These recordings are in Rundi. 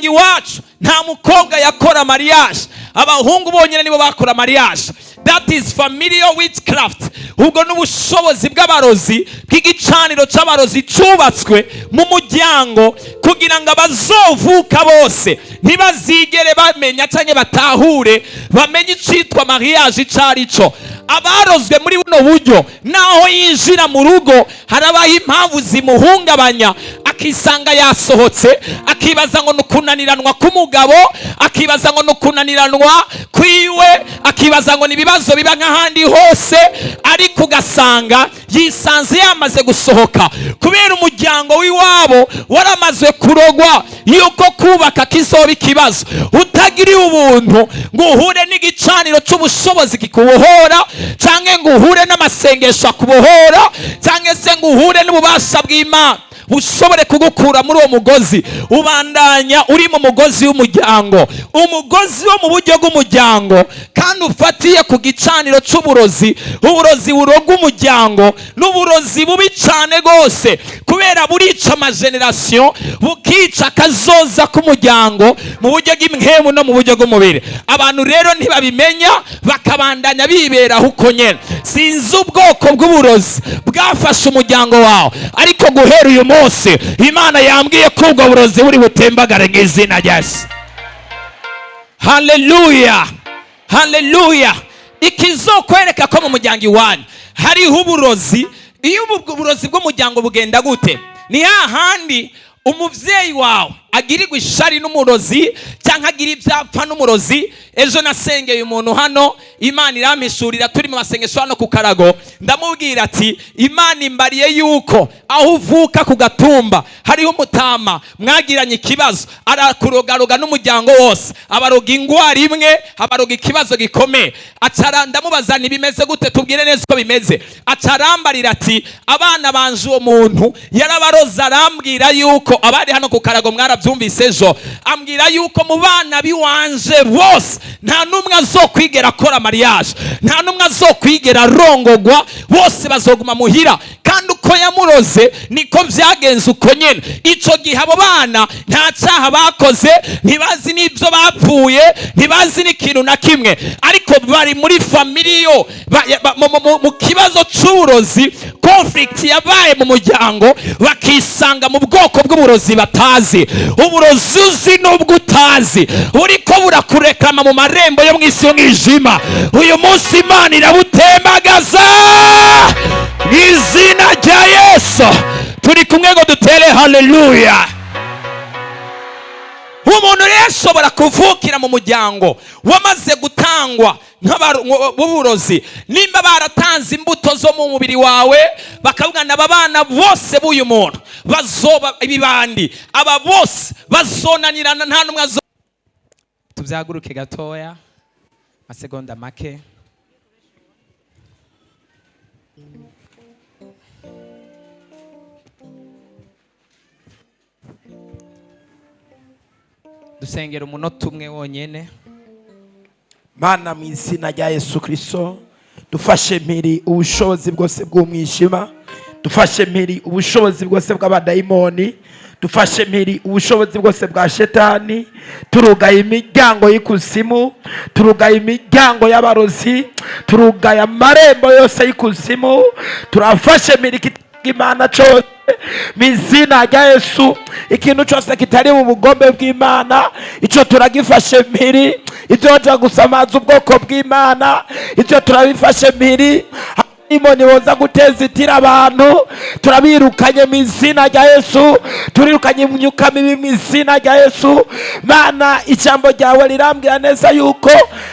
Muryango iwacu nta mukobwa yakora mariage, abahungu bonyine nibo bakora mariage. That is familiar witchcraft. Ubwo n'ubushobozi bw'abarozi, bw'igicaniro cy'abarozi cyubatswe mu muryango kugira ngo abazovuka bose ntibazigere bamenya cyangwa batahure, bamenye icyitwa mariage icyo ari cyo. Abarozwe muri buno buryo, naho yinjira mu rugo harabaho impamvu zimuhungabanya, akisanga yasohotse, akibaza ngo ni ukunaniranwa k'umugabo, akibaza ngo ni ukunaniranwa kwiwe, akibaza ngo ni ibibazo biba nk'ahandi hose, ariko ugasanga yisanze yamaze gusohoka kubera umuryango w'iwabo waramaze kurogwa yuko kubaka kizoba ikibazo. Utagiriye ubuntu ngo uhure n'igicaniro cy'ubushobozi kikubohora, cyangwa ngo uhure n'amasengesho akubohora, cyangwa se ngo uhure n'ububasha bw'Imana bushobore kugukura muri uwo mugozi, ubandanya uri mu mugozi w'umuryango, umugozi wo mu buryo bw'umuryango kandi ufatiye ku gicaniro cy'uburozi. Uburozi buroga umuryango n'uburozi bubi cyane rwose, kubera burica ama générations, bukica akazoza k'umuryango mu buryo bw'impwemu no mu buryo bw'umubiri. Abantu rero ntibabimenya, bakabandanya biberaho uko nyene. Sinzi ubwoko bw'uburozi bwafashe umuryango wawe, ariko guhera uyu munsi Imana yambwiye ko ubwo burozi buri butembagare mu izina rya Yesu. Haleluya, haleluya! Ikizokwereka ko mu muryango iwanyu hariho uburozi, iyo ubu burozi bw'umuryango bugenda gute? Ni hahandi umubyeyi wawe agirirwa ishari n'umurozi, cyangwa agira ibyapfa n'umurozi. Ejo nasengeye umuntu hano, Imana irampishurira, turi mu masengesho hano ku karago, ndamubwira ati: "Imana imbariye yuko aho uvuka ku Gatumba hariho umutama mwagiranye ikibazo, arakurogaroga n'umuryango wose, abaroga ingwara imwe, abaroga ikibazo gikomeye." Acara ndamubaza: "Ntibimeze gute? Tubwire neza uko bimeze." Acarambarira ati: "Abana banje uwo muntu yarabaroza." Arambwira yuko abari hano ku karago mwarabyumvise ejo, ambwira yuko mu bana biwanje bose nta n'umwe azokwigera akora mariage, nta n'umwe azokwigera arongogwa, bose bazoguma muhira. Kandi uko yamuroze niko byagenze uko nyene. Ico gihe abo bana nta cyaha bakoze, ntibazi n'ibyo bapfuye, ntibazi n'ikintu na kimwe, ariko bari muri famille mu kibazo c'uburozi, conflict yabaye mu muryango, bakisanga mu bwoko bw'uburozi batazi. Uburozi uzi n'ubwo utazi buriko burakurekama mu marembo yo mu isi y'umwijima, uyu munsi Imana irabutembagaza mu izina rya Yesu. Turi kumwe ngo dutere haleluya? Umuntu rero ashobora kuvukira mu muryango wamaze gutangwa b'uburozi. Nimba baratanze imbuto zo mu mubiri wawe, bakavuga ngo aba bana bose b'uyu muntu bazoba ibibandi, aba bose bazonanirana, nta n'umwe azo. Tubyaguruke gatoya, amasegonda make. Dusengera umunota umwe wonyene. Mana, mu izina rya Yesu Kirisito, dufashe mpiri ubushobozi bwose bw'umwijima, dufashe mpiri ubushobozi bwose bw'abadayimoni, dufashe mpiri ubushobozi bwose bwa shetani. Turugaye imiryango y'ikuzimu, turugaye imiryango y'abarozi, turugaye amarembo yose y'ikuzimu. Turafashe mpiri Imana cyose mu izina rya Yesu. Ikintu cyose kitari mu bugombe bw'Imana, icyo turagifashe mpiri. Ibyo gusamaza ubwoko bw'Imana, ibyo turabifashe mpiri. Imoni boza guteza itira abantu, turabirukanye mu izina rya Yesu. Turirukanye imyuka mibi mu izina rya Yesu. Mana, ijambo ryawe rirambwira neza yuko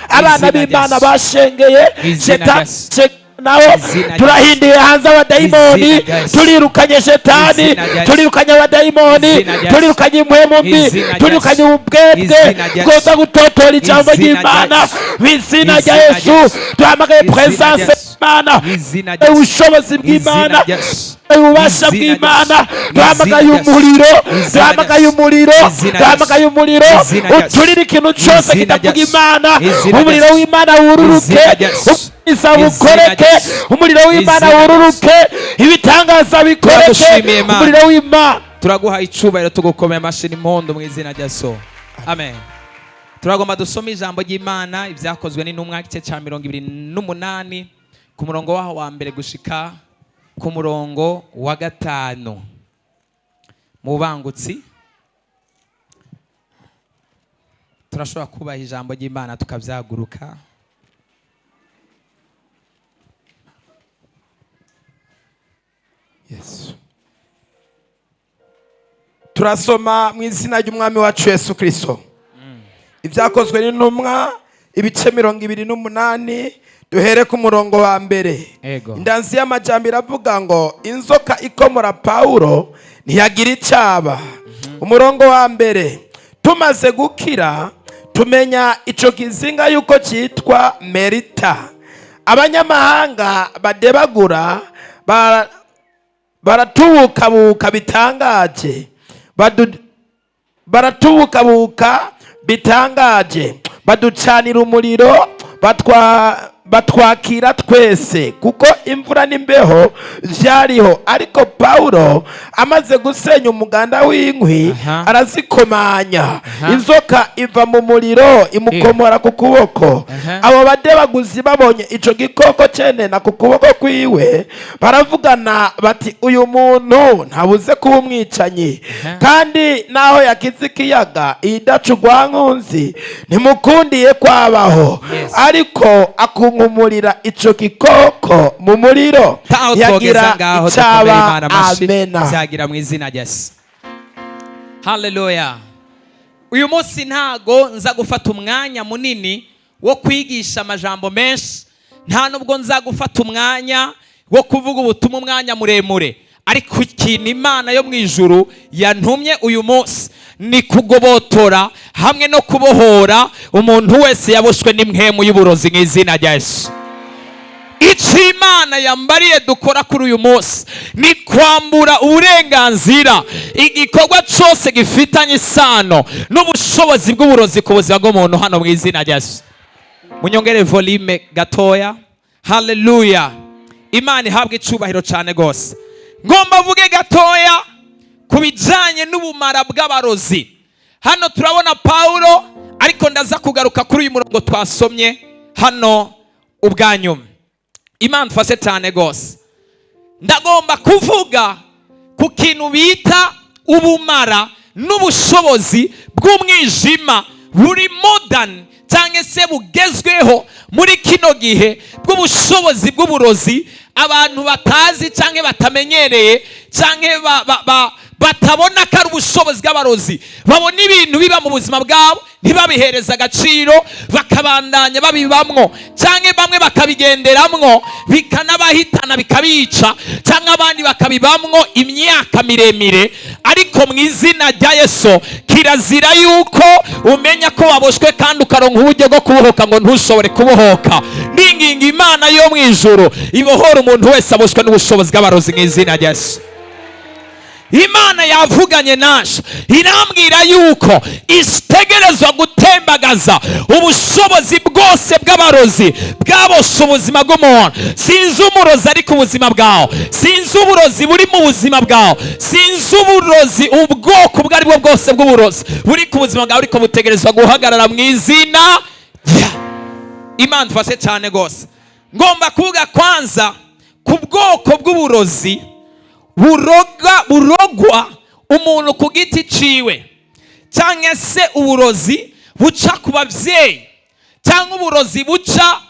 abana Izina rya b'Imana Yesu. bashengeye Izina rya shetani Yesu. nawo. Izina rya Turahindiye hanze abadayimoni. Izina rya Yesu. Turirukanye shetani. Izina rya Yesu. Turirukanye abadayimoni. Izina rya Yesu. Turirukanye impwemu mbi. Izina rya Turirukanye Yesu. ubwebwe Izina rya bwoza Yesu. gutotora ijambo Izina rya ry'Imana Yesu. mu izina rya Izina rya Yesu. Yesu. Duhamagaye Izina rya presence Yesu. y'Imana, Izina rya Yesu. ubushobozi bw'Imana, Izina rya Yesu. ububasha Izina rya bw'Imana. Yesu. Duhamagaye Izina rya Yesu. umuriro. Izina rya Duhamagaye Yesu. umuriro. Izina rya Duhamagaye Yesu. umuriro Izina rya Yesu. uturire ikintu cyose Izina rya kitavuga Yesu. Imana. Izina rya Umuriro Yesu. w'Imana wururuke. Izina rya Yesu. Ubwiza Izina bukoreke. rya Yesu. Umuriro w'Imana Izina rya Yesu. wururuke, ibitangaza bikoreke. Turagushimiye, Mana. Umuriro w'Imana. Turaguha icubahiro, tugukomeye amashyi n'impundu mu izina rya So. Amen. Turagomba dusome ijambo ry'Imana, Ibyakozwe n'Intumwa, igice cya 28, ku murongo waho wa mbere gushika ku murongo wa gatanu. Mu bangutsi turashobora kubaha ijambo ry'Imana tukabyaguruka. Yesu. Turasoma mu izina ry'Umwami wacu Yesu Kristo. Ibyakozwe n'Intumwa, ibice 28, duhere ku murongo wa mbere. Ego. Indanzi y'amajambo iravuga ngo inzoka ikomora Pawulo ntiyagira icyaba. Umurongo wa mbere: tumaze gukira tumenya ico kizinga yuko cyitwa Merita. Abanyamahanga badebagura baratubukabuka bitangaje, baratubukabuka bitangaje, baducanira umuriro, batwakira twese, kuko imvura n'imbeho vyariho. Ariko Pawulo amaze gusenya umuganda w'inkwi, arazikomanya, inzoka iva mu muriro imukomora ku kuboko. Abo badebaguzi babonye ico gikoko cenena ku kuboko kwiwe, baravugana bati: uyu muntu ntabuze kuba umwicanyi, kandi naho yakize ikiyaga idaca urwankunzi ntimukundiye kwabaho, ariko akunkumurira ico gikoko mu muriro, Taho yagira twogeza ngaho, icaba. dukomere Imana amashi. Amena. Byagira mu izina rya Yesu. Haleluya. Uyu munsi ntago nza gufata umwanya munini wo kwigisha amajambo menshi, nta nubwo nza gufata umwanya wo kuvuga ubutumwa umwanya muremure, ariko ikintu Imana yo mu ijuru yantumye uyu munsi ni kugobotora hamwe no kubohora umuntu wese yaboshwe n'impwemu y'uburozi mu izina rya Yesu. Icyo Imana yambariye dukora kuri uyu munsi ni kwambura uburenganzira igikorwa cyose gifitanye isano n'ubushobozi bw'uburozi ku buzima bw'umuntu hano mu izina rya Yesu. Munyongere volume gatoya. Haleluya. Imana ihabwe icyubahiro cyane rwose. Ngomba mvuge gatoya ku bijyanye n'ubumara bw'abarozi. Hano turabona Pawulo, ariko ndaza kugaruka kuri uyu murongo twasomye hano ubwa nyuma. Imana ifashe cyane rwose. Ndagomba kuvuga ku kintu bita ubumara n'ubushobozi bw'umwijima buri modern cyangwa se bugezweho muri kino gihe, bw'ubushobozi bw'uburozi abantu batazi cyangwa batamenyereye cyangwa batabona ko ari ubushobozi bw'abarozi. Babona ibintu biba mu buzima bwabo ntibabihereze agaciro, bakabandanya babibamwo, cyangwa bamwe bakabigenderamwo bikanabahitana bikabica, cyangwa abandi bakabibamwo imyaka miremire. Ariko mu izina rya Yesu, kirazira yuko umenya ko waboshwe kandi ukaronka uburyo bwo kubohoka ngo ntushobore kubohoka. Ninginga Imana yo mu ijuru ibohora umuntu wese aboshwe n'ubushobozi bw'abarozi mu izina rya Yesu. Imana yavuganye naje irambwira yuko itegerezwa gutembagaza ubushobozi bwose bw'abarozi bwaboshe ubuzima bw'umuntu. Sinzi umurozi ari ku buzima bwawe, sinzi uburozi buri mu buzima bwawe, sinzi uburozi ubwoko ubwo ari bwo bwose bw'uburozi buri ku buzima bwawe, ariko butegerezwa guhagarara mu izina rya Imana. Ifashe cyane rwose. Ngomba kuvuga kwanza ku bwoko bw'uburozi burogwa umuntu ku giti ciwe, cyangwa se uburozi buca ku babyeyi, cyangwa uburozi buca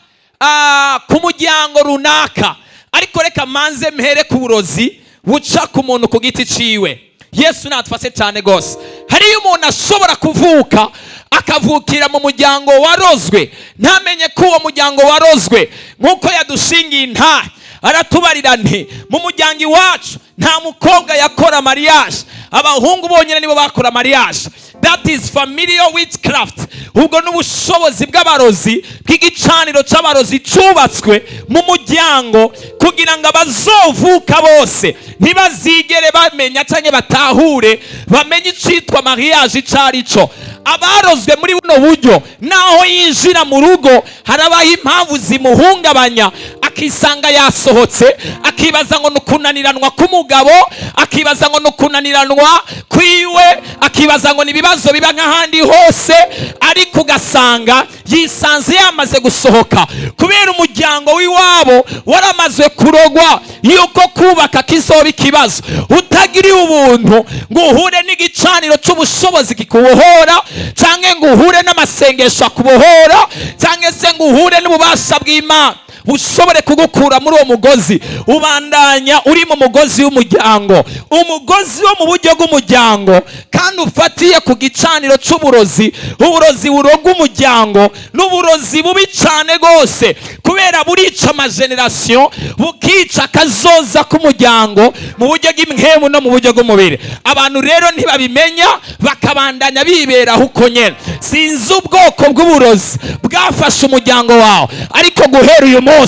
ku muryango runaka. Ariko reka manze mpere ku burozi buca ku muntu ku giti ciwe. Yesu natufashe cyane rwose. Hariyo umuntu ashobora kuvuka akavukira mu muryango warozwe, ntamenye ko uwo muryango warozwe. Nk'uko yadushingiye intahe aratubarira nti mu muryango iwacu nta mukobwa yakora mariage, abahungu bonyine nibo bakora mariage. That is familiar witchcraft. Ubwo n'ubushobozi bw'abarozi bw'igicaniro cy'abarozi cyubatswe mu muryango kugira ngo abazovuka bose ntibazigere bamenya cyangwa batahure bamenye icyitwa mariage icyo ari cyo. Abarozwe muri buno buryo, naho yinjira mu rugo harabaho impamvu zimuhungabanya, akisanga yasohotse, akibaza ngo ni ukunaniranwa k'umugabo. nk'umugabo, akibaza ngo ni ukunaniranwa kwiwe, akibaza ngo ni ibibazo biba nk'ahandi hose, ariko ugasanga yisanze yamaze gusohoka kubera umuryango w'iwabo waramaze kurogwa yuko kubaka kizoba ikibazo. Utagiriye ubuntu ngo uhure n'igicaniro cy'ubushobozi kikubohora, cyangwa ngo uhure n'amasengesho akubohora, cyangwa se ngo uhure n'ububasha bw'Imana bushobore kugukura muri uwo mugozi, ubandanya uri mu mugozi w'umuryango, umugozi wo mu buryo bw'umuryango kandi ufatiye ku gicaniro cy'uburozi. Uburozi buroga umuryango n'uburozi bubi cyane rwose, kubera burica amagenerasiyo, bukica akazoza k'umuryango mu buryo bw'impwemu no mu buryo bw'umubiri. Abantu rero ntibabimenya, bakabandanya biberaho uko nyene. Sinzi ubwoko bw'uburozi bwafashe umuryango wawe, ariko guhera uyu munsi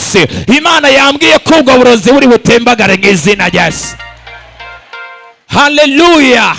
Imana yambwiye ko ubwo burozi buri butembagare mu izina rya Yesu. Haleluya,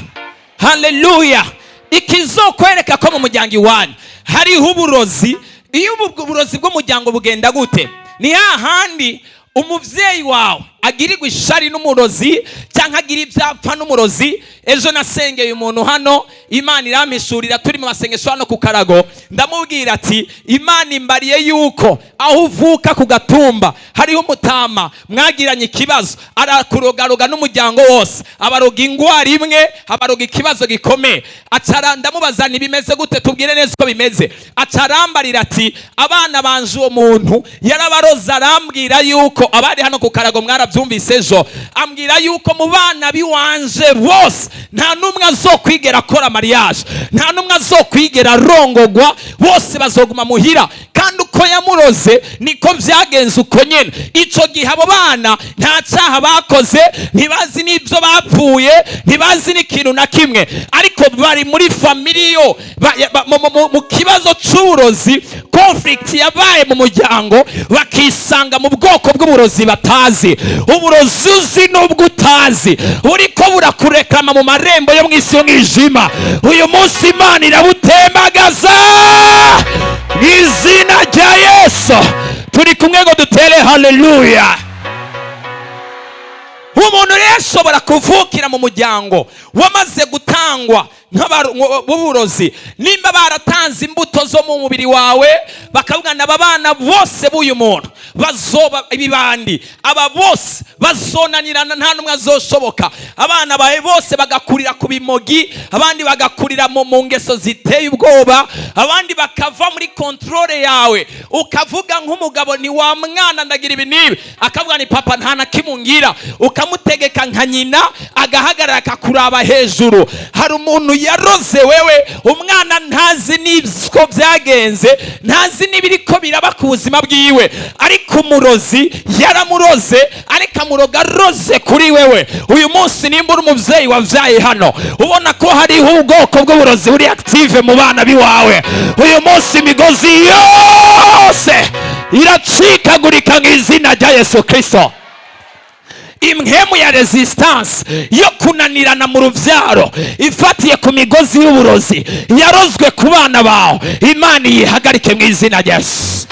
haleluya! Ikizokwereka ko mu muryango iwanyu hariho uburozi, iyo ubu burozi bw'umuryango bugenda gute? Ni hahandi umubyeyi wawe agirirwa ishari n'umurozi, cyangwa agira ibyapfa n'umurozi. Ejo nasengeye umuntu hano, Imana irampishurira, turi mu masengesho hano ku karago. Ndamubwira ati: "Imana imbariye yuko aho uvuka ku Gatumba hariho umutama mwagiranye ikibazo, arakurogaroga n'umuryango wose, abaroga ingwara imwe, abaroga ikibazo gikomeye." Acara ndamubaza: "Ntibimeze gute? Tubwire neza uko bimeze." Acarambarira ati: "Abana banje uwo muntu yarabaroze." Arambwira yuko abari hano ku karago mwarabyumvise ejo. Ambwira yuko mu bana biwanje bose nta n'umwe azokwigera akora mariage, nta n'umwe azokwigera arongogwa, bose bazoguma muhira. Kandi uko yamuroze niko byagenze uko nyene. Ico gihe abo bana nta cyaha bakoze, ntibazi n'ibyo bapfuye, ntibazi n'ikintu na kimwe, ariko bari muri famille mu kibazo c'uburozi, conflict yabaye mu muryango, bakisanga mu bwoko bw'uburozi batazi. Uburozi uzi n'ubwo utazi buriko burakurekama mu marembo yo mu isi y'umwijima, uyu munsi Imana irabutembagaza mu izina rya Yesu. Turi kumwe ngo dutere haleluya? Umuntu rero ashobora kuvukira mu muryango wamaze gutangwa b'uburozi. Nimba baratanze imbuto zo mu mubiri wawe, bakavuga ngo aba bana bose b'uyu muntu bazoba ibibandi, aba bose bazonanirana, nta n'umwe azoshoboka, abana bawe bose bagakurira ku bimogi, abandi bagakurira mu ngeso ziteye ubwoba, abandi bakava muri contrôle yawe, ukavuga nk'umugabo ni wa mwana ndagira ibi n'ibi, akavuga ni papa nta na kimwe ungira, ukamutegeka nka nyina, agahagarara akakuraba hejuru. Hari umuntu yaroze wewe, umwana ntazi n'ibyo byagenze, ntazi n'ibiriko biraba ku buzima bwiwe, ariko umurozi yaramuroze, ariko amuroga aroze kuri wewe. Uyu munsi nimba uri umubyeyi wabyaye hano, ubona ko hariho ubwoko bw'uburozi buri active mu bana biwawe, uyu munsi imigozi yose iracikagurika mu izina rya Yesu Kirisito. Impwemu ya resistance yo kunanirana mu rubyaro ifatiye ku migozi y'uburozi yarozwe ku bana bawe, Imana iyihagarike mu izina rya Yesu.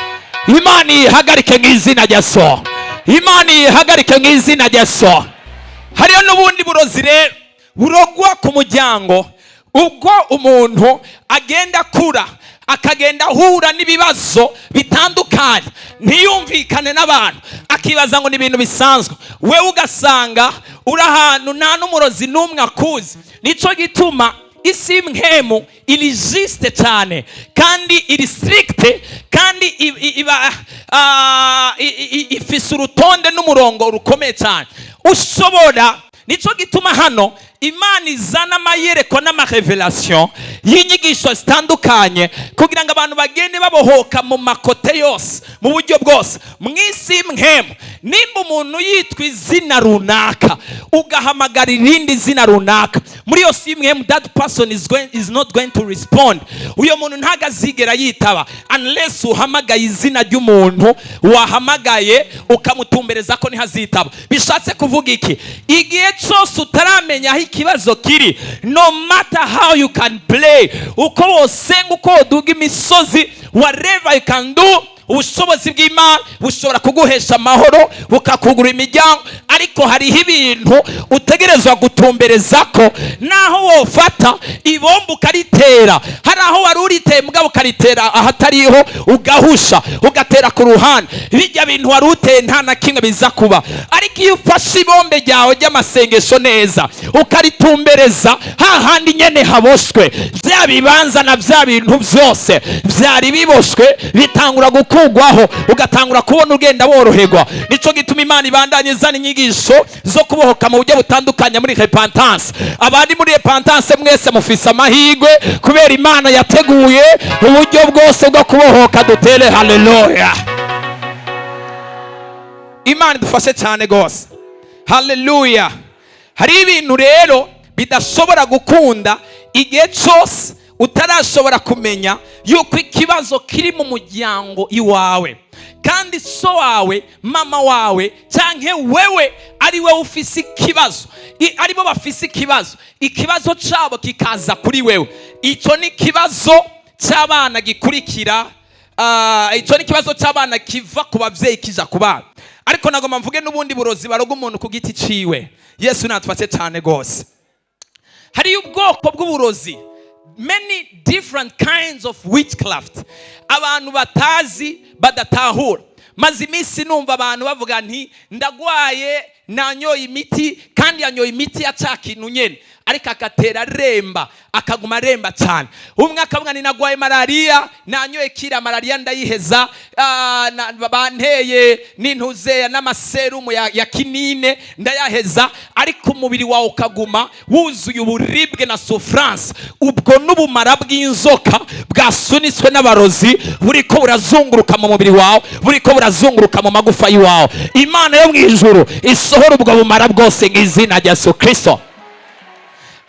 Imana iyihagarike mu izina rya Yesu. Imana iyihagarike mu izina rya Yesu. Hariyo n'ubundi burozi rero burogwa ku muryango, ubwo umuntu agenda akura, akagenda ahura n'ibibazo bitandukanye, ntiyumvikane n'abantu, akibaza ngo ni ibintu bisanzwe. Wewe ugasanga uri ahantu nta n'umurozi n'umwe akuzi. Nicyo gituma isi y'impwemu iri juste cyane, kandi iri stricte, kandi iba ifise urutonde n'umurongo rukomeye cyane ushobora. Nicyo gituma hano Imana izana amayerekwa n'ama révélation y'inyigisho zitandukanye, kugira ngo abantu bagende babohoka mu ma côté yose, mu buryo bwose. Mu isi y'impwemu, nimba umuntu yitwa izina runaka, ugahamagara irindi zina runaka, muri iyo si y'impwemu that person is not going to respond. Uyo muntu ntabwo azigera yitaba unless uhamagaye izina ry'umuntu wahamagaye, ukamutumbereza ko niho azitaba. Bishatse kuvuga iki? Igihe cyose utaramenya aho ikibazo kiri, no matter how you can play, uko wosenga, uko woduga imisozi, whatever you can do, Ubushobozi bw'Imana bushobora kuguhesha amahoro, bukakugura imiryango, ariko hariho ibintu utegerezwa gutumbereza ko naho wofata ibomba ukaritera, hari aho wari uriteye mugabo ukaritera ahatariho, ugahusha, ugatera ku ruhande, bijya bintu wari uteye nta na kimwe biza kuba. Ariko iyo ufashe ibombe ryawe ry'amasengesho neza, ukaritumbereza hahandi nyene haboshwe, bya bibanza na bya bintu byose byari biboshwe bitangura gukugwaho, ugatangura kubona ugenda woroherwa. Nico gituma Imana ibandanye izana inyigisho zo kubohoka mu buryo butandukanye muri repentance. Abandi muri repentance mwese mufise amahirwe, kubera Imana yateguye uburyo bwose bwo kubohoka. Dutere haleluya! Imana idufashe cyane rwose. Haleluya! Hari ibintu rero bidashobora gukunda igihe cyose utarashobora kumenya yuko ikibazo kiri mu muryango iwawe, kandi so wawe, mama wawe, cyangwa wewe ari we ufise ikibazo, aribo bafise ikibazo, ikibazo cyabo kikaza kuri wewe. Icyo ni ikibazo cy'abana gikurikira. Icyo ni ikibazo cy'abana kiva ku babyeyi kija ku bana. Ariko nagomba mvuge n'ubundi burozi baroga umuntu ku giti ciwe. Yesu natufashe cyane rwose. Hariyo ubwoko bw'uburozi, many different kinds of witchcraft, abantu batazi, badatahura. Maze iminsi numva abantu bavuga nti: "Ndagwaye, nanyoye imiti", kandi yanyoye imiti ya ca kintu nyene, ariko agatera aremba, akaguma aremba cyane. Umwe akavuga ni: "Nagwaye malariya, nanyoye kira malariya ndayiheza, banteye n'intuzeya n'amaserumu ya kinine ndayaheza", ariko umubiri wawe ukaguma wuzuye uburibwe na souffrance. Ubwo n'ubumara bw'inzoka bwasunitswe n'abarozi, buriko burazunguruka mu mubiri wawe, buriko burazunguruka mu magufa y'iwawe. Imana yo mu ijuru isohora ubwo bumara bwose mu izina rya Yesu Kristo.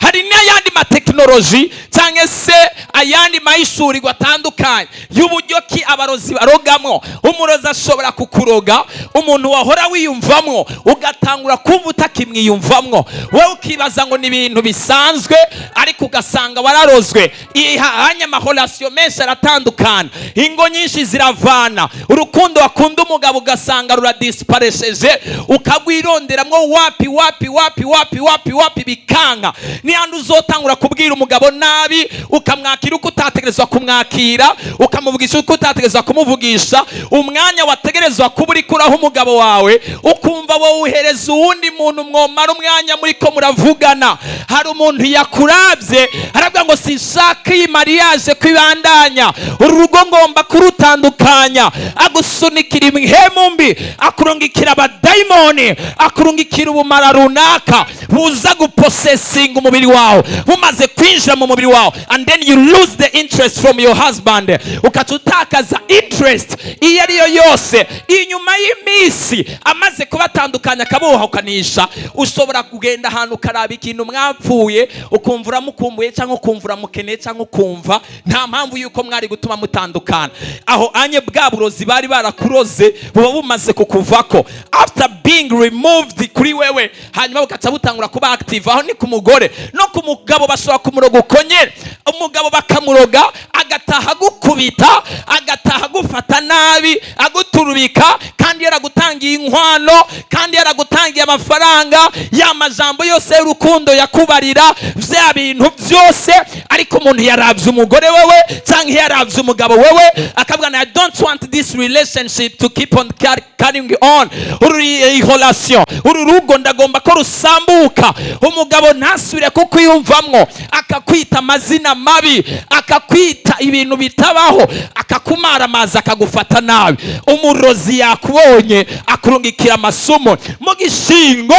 Hari n'ayandi matekinoloji cyangwa se ayandi mahishurirwa atandukanye y'uburyo ki abarozi barogamo. Umurozi ashobora kukuroga umuntu wahora wiyumvamwo, ugatangura kumva utakimwiyumvamwo, wowe ukibaza ngo ni ibintu bisanzwe, ariko ugasanga wararozwe. Hanya ama relations menshi aratandukana, ingo nyinshi ziravana. Urukundo wakunda umugabo ugasanga ruradisiparesheje, ukagwironderamwo wapi, wapi, wapi, wapi, wapi, wapi, bikanka. Nihandi uzotangura kubwira umugabo nabi, ukamwakira uko utategerezwa kumwakira, ukamuvugisha uko utategerezwa kumuvugisha. Umwanya wategerezwa kuba uri kuraho umugabo wawe, ukumva wowe uhereza uwundi muntu mwomara umwanya muri ko muravugana. Hari umuntu yakurabye, aravuga ngo: "Sinshaka iyi mariage kwibandanya, uru rugo ngomba kurutandukanya." Agusunikira imihemu mbi, akurungikira abadayimoni, akurungikira ubumara runaka buza guposesinga umubiri wawe. Bumaze kwinjira mu mubiri wawe, and then you lose the interest from your husband, ukaca utakaza interest iyo ari yo yose. Inyuma y'iminsi amaze kubatandukanya, akabuhakanisha, ushobora kugenda ahantu ukaraba ikintu mwapfuye, ukumva uramukumbuye, cyangwa ukumva uramukeneye, cyangwa ukumva nta mpamvu y'uko mwari gutuma mutandukana. Aho anye bwa burozi bari barakuroze buba bumaze kukuvako after being removed kuri wewe, hanyuma bugaca butangura kuba active. Aho ni ku mugore. No ku mugabo bashobora kumuroga uko nyene. Umugabo bakamuroga agataha agukubita, agataha agufata nabi, aguturubika, kandi yaragutangiye inkwano, kandi yaragutangiye amafaranga, ya majambo yose y'urukundo yakubarira, bya bintu byose. Ariko umuntu yarabye umugore wewe cyangwa yarabye umugabo wewe, akavuga: "I don't want this relationship to keep on carrying on. Uru relation, uru rugo ndagomba ko rusambuka." Umugabo ntasubire kukwiyumvamwo, akakwita amazina mabi, akakwita ibintu bitabaho, akakumaramaza, akagufata nabi. Umurozi yakubonye, akurungikira amasumo mu gishingo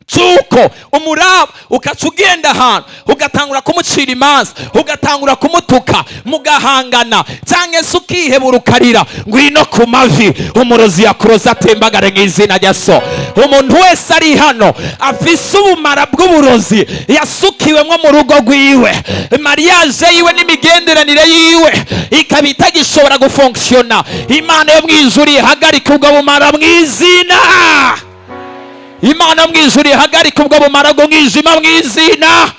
cy'uko umuraba, ukaca ugenda ahantu ugatangura kumucira imanza, ugatangura kumutuka, mugahangana, cyangwa se ukihebura, ukarira. Ngwino ku mavi, umurozi yakuroza atembagare mu izina rya so. Umuntu wese ari hano afise ubumara bw'uburozi yasukiwemo mu rugo rwiwe, mariage yiwe n'imigenderanire yiwe ikaba itagishobora gufonkisiona, Imana yo mu ijuru ihagarike ubwo bumara mu izina. Imana mu ijuru ihagarike ubwo bumara bw'umwijima mu izina.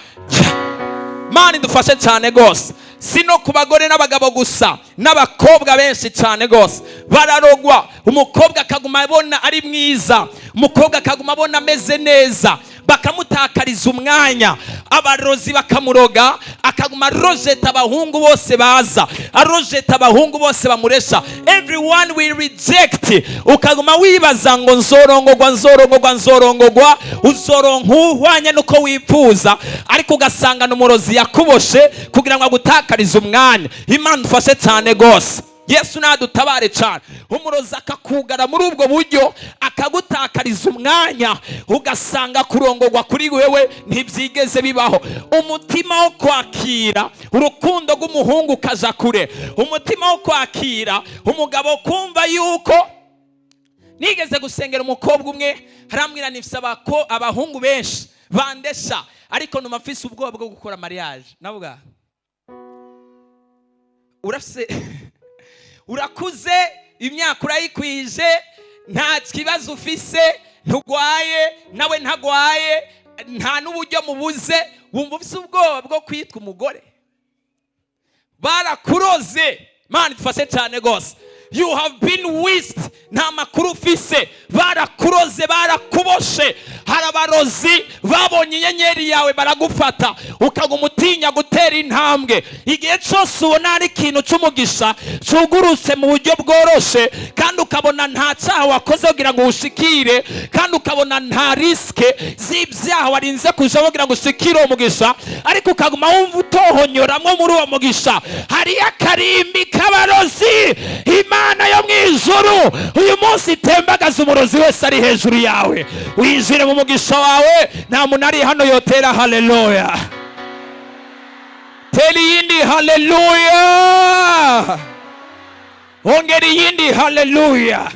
Mana idufashe cyane rwose. Si no ku bagore n'abagabo gusa, n'abakobwa benshi cyane rwose bararogwa. Umukobwa akaguma abona ari mwiza, umukobwa akaguma abona ameze neza, bakamutakariza umwanya, abarozi bakamuroga, akaguma arojeta abahungu bose baza, arojeta abahungu bose bamuresha. Everyone will reject. Ukaguma wibaza ngo nzorongogwa, nzorongogwa, nzorongogwa, uzoronka uhwanye nuko wifuza, ariko ugasanga ni umurozi yakuboshe kugira ngo agutakarize umwanya. Imana ufashe cyane rwose, Yesu nadutabare cyane. Umurozi akakugara muri ubwo buryo, akagutakariza umwanya, ugasanga kurongorwa kuri wewe ntibyigeze bibaho. Umutima wo kwakira urukundo rw'umuhungu ukaja kure, umutima wo kwakira umugabo, kumva yuko nigeze gusengera umukobwa umwe, harambwira nifise abahungu benshi bandesha, ariko numa mfise ubwoba bwo gukora mariage. Navuga, urafise, urakuze, imyaka urayikwije, nta kibazo ufise, ntugwaye, nawe ntagwaye, nta n'uburyo mubuze, wumva ufise ubwoba bwo kwitwa umugore? Barakuroze. Mana idufashe cyane rwose. You have been witched. Nta makuru ufise, barakuroze, barakuboshe. Hari abarozi babonye inyenyeri yawe baragufata, ukaguma utinya gutera intambwe. Igihe cyose ubona hari ikintu cy'umugisha cyugurutse mu buryo bworoshe, kandi ukabona nta cyaha wakoze kugira ngo uwushikire, kandi ukabona nta risque z'ibyaha warinze kujamo kugira ngo ushikire uwo mugisha, ariko ukaguma wumva utohonyoramwo muri uwo mugisha, hariyo akarimbi k'abarozi. Imana yo mu ijuru uyu munsi itembagaza umurozi wese ari hejuru yawe, winjire mu mugisha wawe. Nta muntu ari hano yotera haleluya? Tera iyindi haleluya, ongera iyindi haleluya.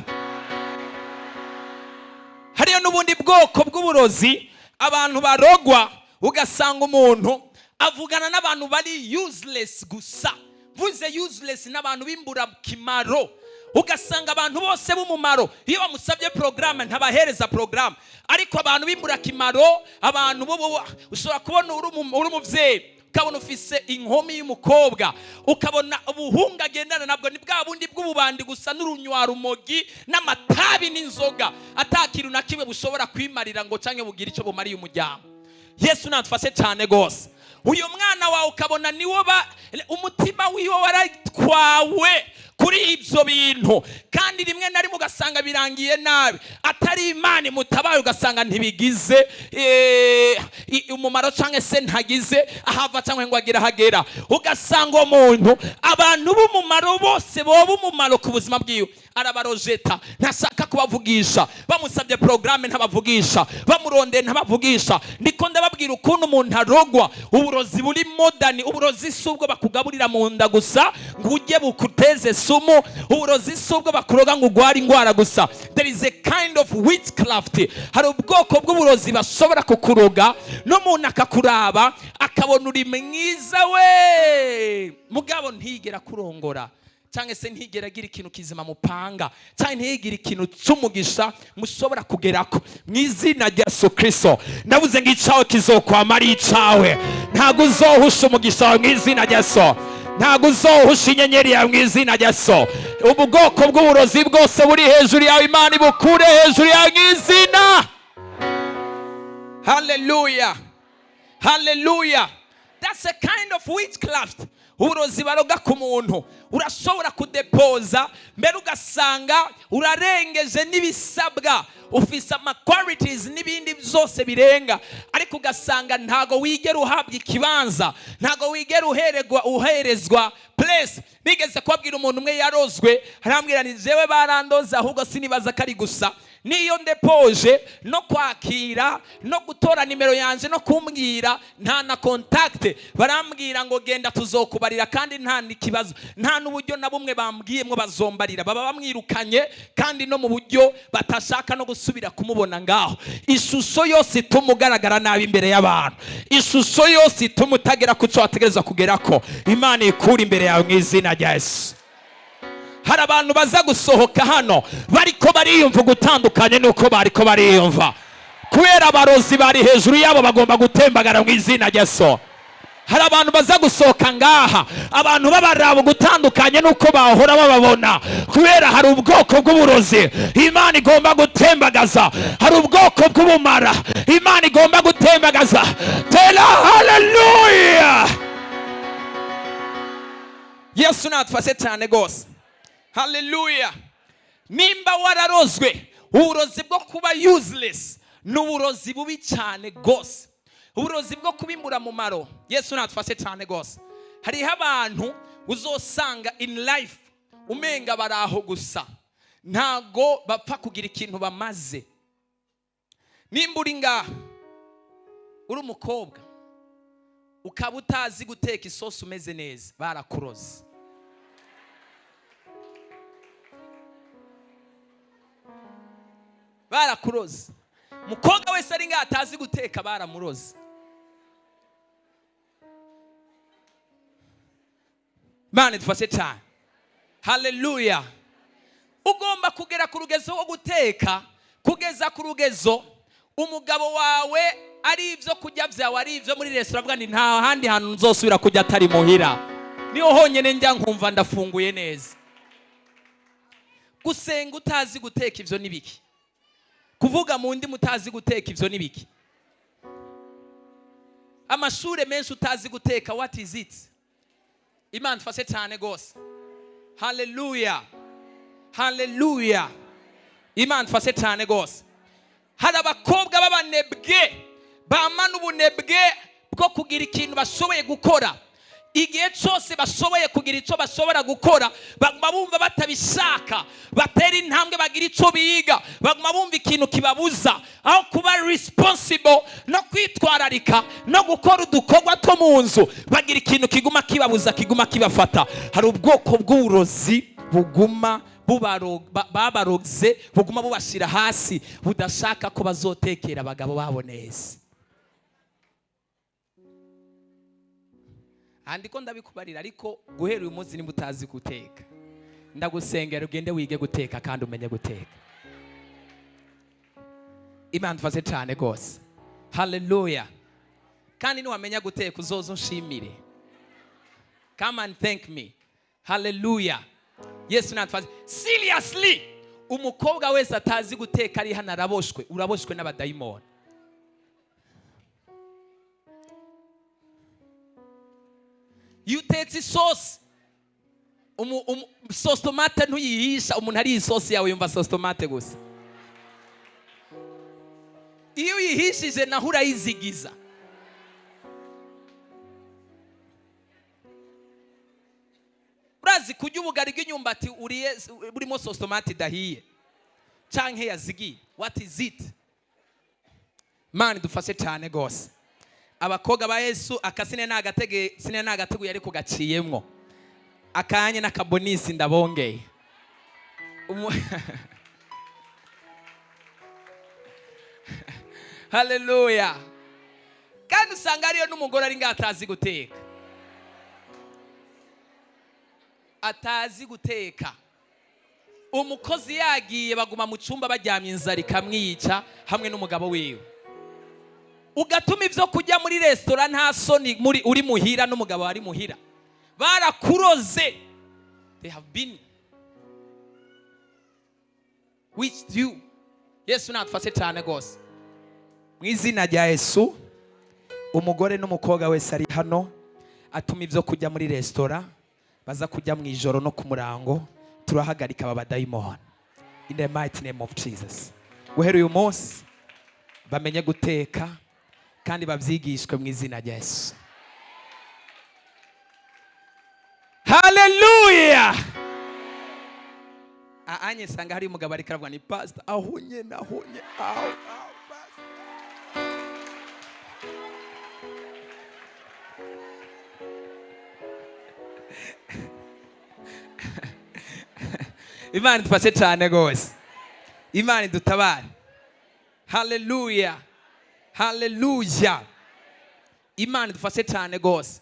Hariyo n'ubundi bwoko bw'uburozi abantu barogwa, ugasanga umuntu avugana n'abantu bari useless gusa. Mvuze useless, n'abantu b'imburakimaro. Ugasanga abantu bose b'umumaro, iyo bamusabye porogaramu ntabahereza porogaramu, ariko abantu b'imburakimaro, abantu bo ushobora kubona uri umubyeyi, ukabona ufise inkumi y'umukobwa, ukabona ubuhungu agendana nabwo ni bwa bundi bw'ububandi gusa, n'urunywarumogi n'amatabi n'inzoga, atakintu na kimwe bushobora kwimarira ngo canke bugire icyo bumariye umuryango. Yesu natufashe cyane rwose. Uyu mwana wawe ukabona niwo ba umutima wiwe waratwawe kuri ibyo bintu, kandi rimwe na rimwe ugasanga birangiye nabi, atari Imana imutabaye, ugasanga ntibigize umumaro cyangwa se ntagize ahava cyangwa ngo agire ahagera. Ugasanga uwo muntu, abantu b'umumaro bose boba umumaro ku buzima bwiwe arabarojeta, ntashaka kubavugisha. Bamusabye porogaramu ntabavugisha, bamurondeye ntabavugisha. Ndiko ndababwira ukuntu umuntu arogwa. Uburozi buri modern. Uburozi si ubwo bakugaburira mu nda gusa ngo ujye bukuteze sumu. Uburozi si ubwo bakuroga ngo ugware indwara gusa. There is a kind of witchcraft. Hari ubwoko bw'uburozi bashobora kukuroga, n'umuntu akakuraba akabona uri mwiza we, mugabo ntigera kurongora, cyangwa se ntigera agira ikintu kizima mupanga, cyangwa ntigire ikintu cy'umugisha mushobora kugerako. Mu izina rya Yesu Kirisito, ndavuze ngo icawe kizokwama ari icawe. Ntabwo uzohusha umugisha wawe mu izina rya Yesu. Ntabwo uzohusha inyenyeri yawe mu izina rya Yesu. Ubu bwoko bw'uburozi bwose buri hejuru yawe, Imana ibukure hejuru yawe mu izina. Haleluya, haleluya. That's a kind of witchcraft. Uburozi baroga ku muntu, urashobora kudepoza mbere ugasanga urarengeje n'ibisabwa, ufise ama qualities n'ibindi byose birenga, ariko ugasanga ntago wigera uhabwa ikibanza, ntago wigera uheregwa, uherezwa place. Nigeze kubabwira umuntu umwe yarozwe, arambwira ni jewe barandoze, ahubwo sinibaza ko ari gusa niyo ndepoje, no kwakira no gutora nimero yanje no kumbwira, nta na contact. Barambwira ngo genda tuzokubarira, kandi nta n'ikibazo, nta n'uburyo na bumwe bambwiyemwo bazombarira. Baba bamwirukanye, kandi no mu buryo batashaka no gusubira kumubona ngaho. Ishusho yose ituma ugaragara nabi imbere y'abantu, ishusho yose ituma utagera ku cyo wategereza kugerako, Imana ikura imbere yawe mu izina rya Yesu. Hari abantu baza gusohoka hano bariko bariyumva gutandukanye nuko bariko bariyumva, kubera abarozi bari hejuru yabo bagomba gutembagara mu izina rya Yesu. Hari abantu baza gusohoka ngaha, abantu babaraba gutandukanye n'uko bahora bababona, kubera hari ubwoko bw'uburozi Imana igomba gutembagaza, hari ubwoko bw'ubumara Imana igomba gutembagaza. Tera haleluya! Yesu natufashe cyane rwose. Haleluya! Nimba wararozwe, uburozi bwo kuba useless ni uburozi bubi cyane rwose, uburozi bwo kuba imburamumaro. Yesu natufashe cyane rwose. Hariho abantu uzosanga in life umenga bari aho gusa, ntago bapfa kugira ikintu bamaze. Nimba uri ngaha uri umukobwa, ukaba utazi guteka isosi umeze neza, barakuroze. Barakuroze. Umukobwa wese ari ngaha atazi guteka, baramuroze. Imana idufashe cyane. Haleluya! Ugomba kugera ku rugezo wo guteka, kugeza ku rugezo umugabo wawe ari ibyo kurya byawe, ari ibyo muri resitora, avuga ni nta handi hantu nzosubira kujya atari muhira, niyo honyine njya nkumva ndafunguye neza. Gusenga utazi guteka, ibyo ni biki? Kuvuga mu ndimi utazi guteka, ibyo ni biki? Amashuri menshi utazi guteka, what is it? Imana ifashe cyane rwose. Haleluya, haleluya! Imana ifashe cyane rwose. Hari abakobwa b'abanebwe, bamana ubunebwe bwo kugira ikintu bashoboye gukora. Igihe cyose bashoboye kugira icyo bashobora gukora, baguma bumva batabishaka. Batera intambwe bagira icyo biga, baguma bumva ikintu kibabuza. Aho kuba responsible no kwitwararika no gukora udukorwa two mu nzu, bagira ikintu kiguma kibabuza, kiguma kibafata. Hari ubwoko bw'uburozi buguma babaroze, buguma bubashyira hasi, budashaka ko bazotekera abagabo babo neza. Andiko ndabikubarira, ariko guhera uyu munsi, nimba utazi guteka, ndagusengera ugende wige guteka kandi umenye guteka. Imana idufashe cyane rwose. Haleluya! Kandi niwamenya guteka, uzoza unshimire. Come and thank me. Haleluya! Yesu natufashe. Seriously, umukobwa wese atazi guteka ari hano araboshwe. Uraboshwe n'abadayimoni. Iyo utetse isosi, sauce tomate ntuyihisha. Umuntu ariye isosi yawe yumva sauce tomate gusa. Iyo uyihishije naho urayizigiza. Urazi kurya ubugari bw'inyumbati uriye burimo sauce tomate idahiye canke yazigiye? What is it? Mana dufashe cyane rwose. Abakobwa ba Yesu, akasine nagatege sine nagateguye, ariko gaciyemwo akanya n'akabonisi ndabongeye. Haleluya! Kandi usanga ariyo n'umugore ari ngaho atazi guteka, atazi guteka. Umukozi yagiye, baguma mu cyumba baryamye, inzara ikamwica hamwe n'umugabo wiwe. Ugatuma ibyo kurya muri resitora, nta soni, muri uri muhira n'umugabo ari muhira. Barakuroze. They have been with you. Yesu natufashe cyane rwose. Mu izina rya Yesu, umugore n'umukobwa wese ari hano atuma ibyo kurya muri resitora, baza kujya mu ijoro no ku murango, turahagarika aba badayimoni in the mighty name of Jesus. Guhera uyu munsi bamenye guteka kandi babyigishwe mu izina rya Yesu. Haleluya! Anye sanga hari umugabo ariko aravuga ni pastor, ahonye nahonye aho aho, pastor. Imana idufashe cyane rwose. Imana idutabare. Haleluya, haleluya! Imana idufashe cyane rwose.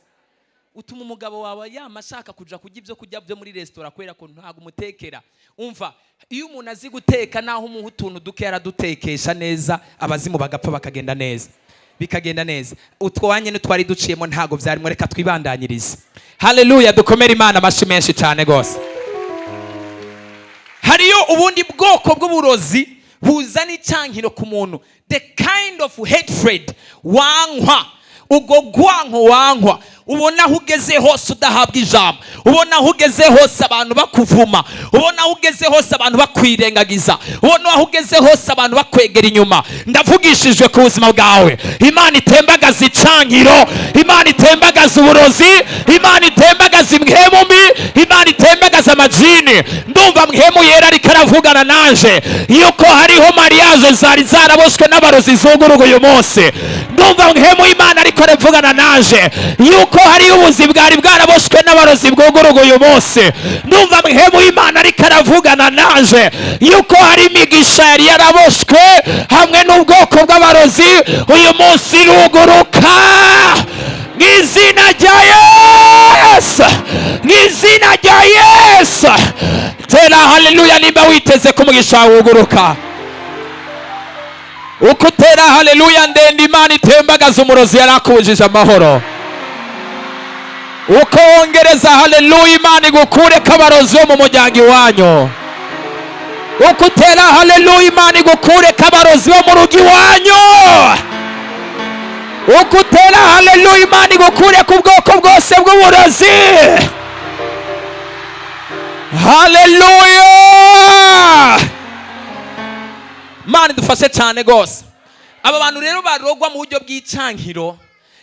Utuma umugabo wawe yama ashaka kuja kurya ibyo kurya byo muri resitora kubera ko ntabwo umutekera. Umva, iyo umuntu azi guteka, naho umuha utuntu duke aradutekesha neza, abazimu bagapfa, bakagenda neza, bikagenda neza. Utwo wanye n'utwari duciyemo ntabwo byarimo. Reka twibandanyirize. Haleluya! Dukomere Imana amashyi menshi cyane rwose. Hariyo ubundi bwoko bw'uburozi buzana icyankiro ku muntu, the kind of hatred, wankwa. Ubwo gwanko wankwa, ubona aho ugeze hose udahabwa ijambo, ubona aho ugeze hose abantu bakuvuma, ubona aho ugeze hose abantu bakwirengagiza, ubona aho ugeze hose abantu bakwegera inyuma. Ndavugishijwe ku buzima bwawe: Imana itembagaza icankiro, Imana itembagaza uburozi, Imana itembagaza impwemu mbi, Imana itembagaza amajini. Ndumva Mpwemu Yera ariko aravugana naje yuko hariho mariage zari zaraboswe n'abarozi zuguruga uyu munsi. Ndumva Mpwemu Imana ariko aravugana naje yuko hariho ubuzi bwari bwaraboswe n'abarozi bwuguruga uyu munsi. Ndumva Mpwemu Imana ariko aravugana naje yuko hari imigisha yari yaraboshwe hamwe n'ubwoko bw'abarozi, uyu munsi iruguruka mu izina rya Yesu, mu izina rya Yesu. Tera haleluya nimba witeze ko umugisha wawe wuguruka. Uko utera haleluya ndende, Imana itembagaza umurozi yari akubujije amahoro. Uko wongereza haleluya, Imana igukure ko abarozi bo mu muryango iwanyu. Uko utera haleluya, Imana igukure ko abarozi bo mu rugo iwanyu. Uko utera haleluya, Imana igukure ku bwoko bwose bw'uburozi. Haleluya! Imana idufashe cyane rwose. Aba bantu rero barogwa mu buryo bw'icankiro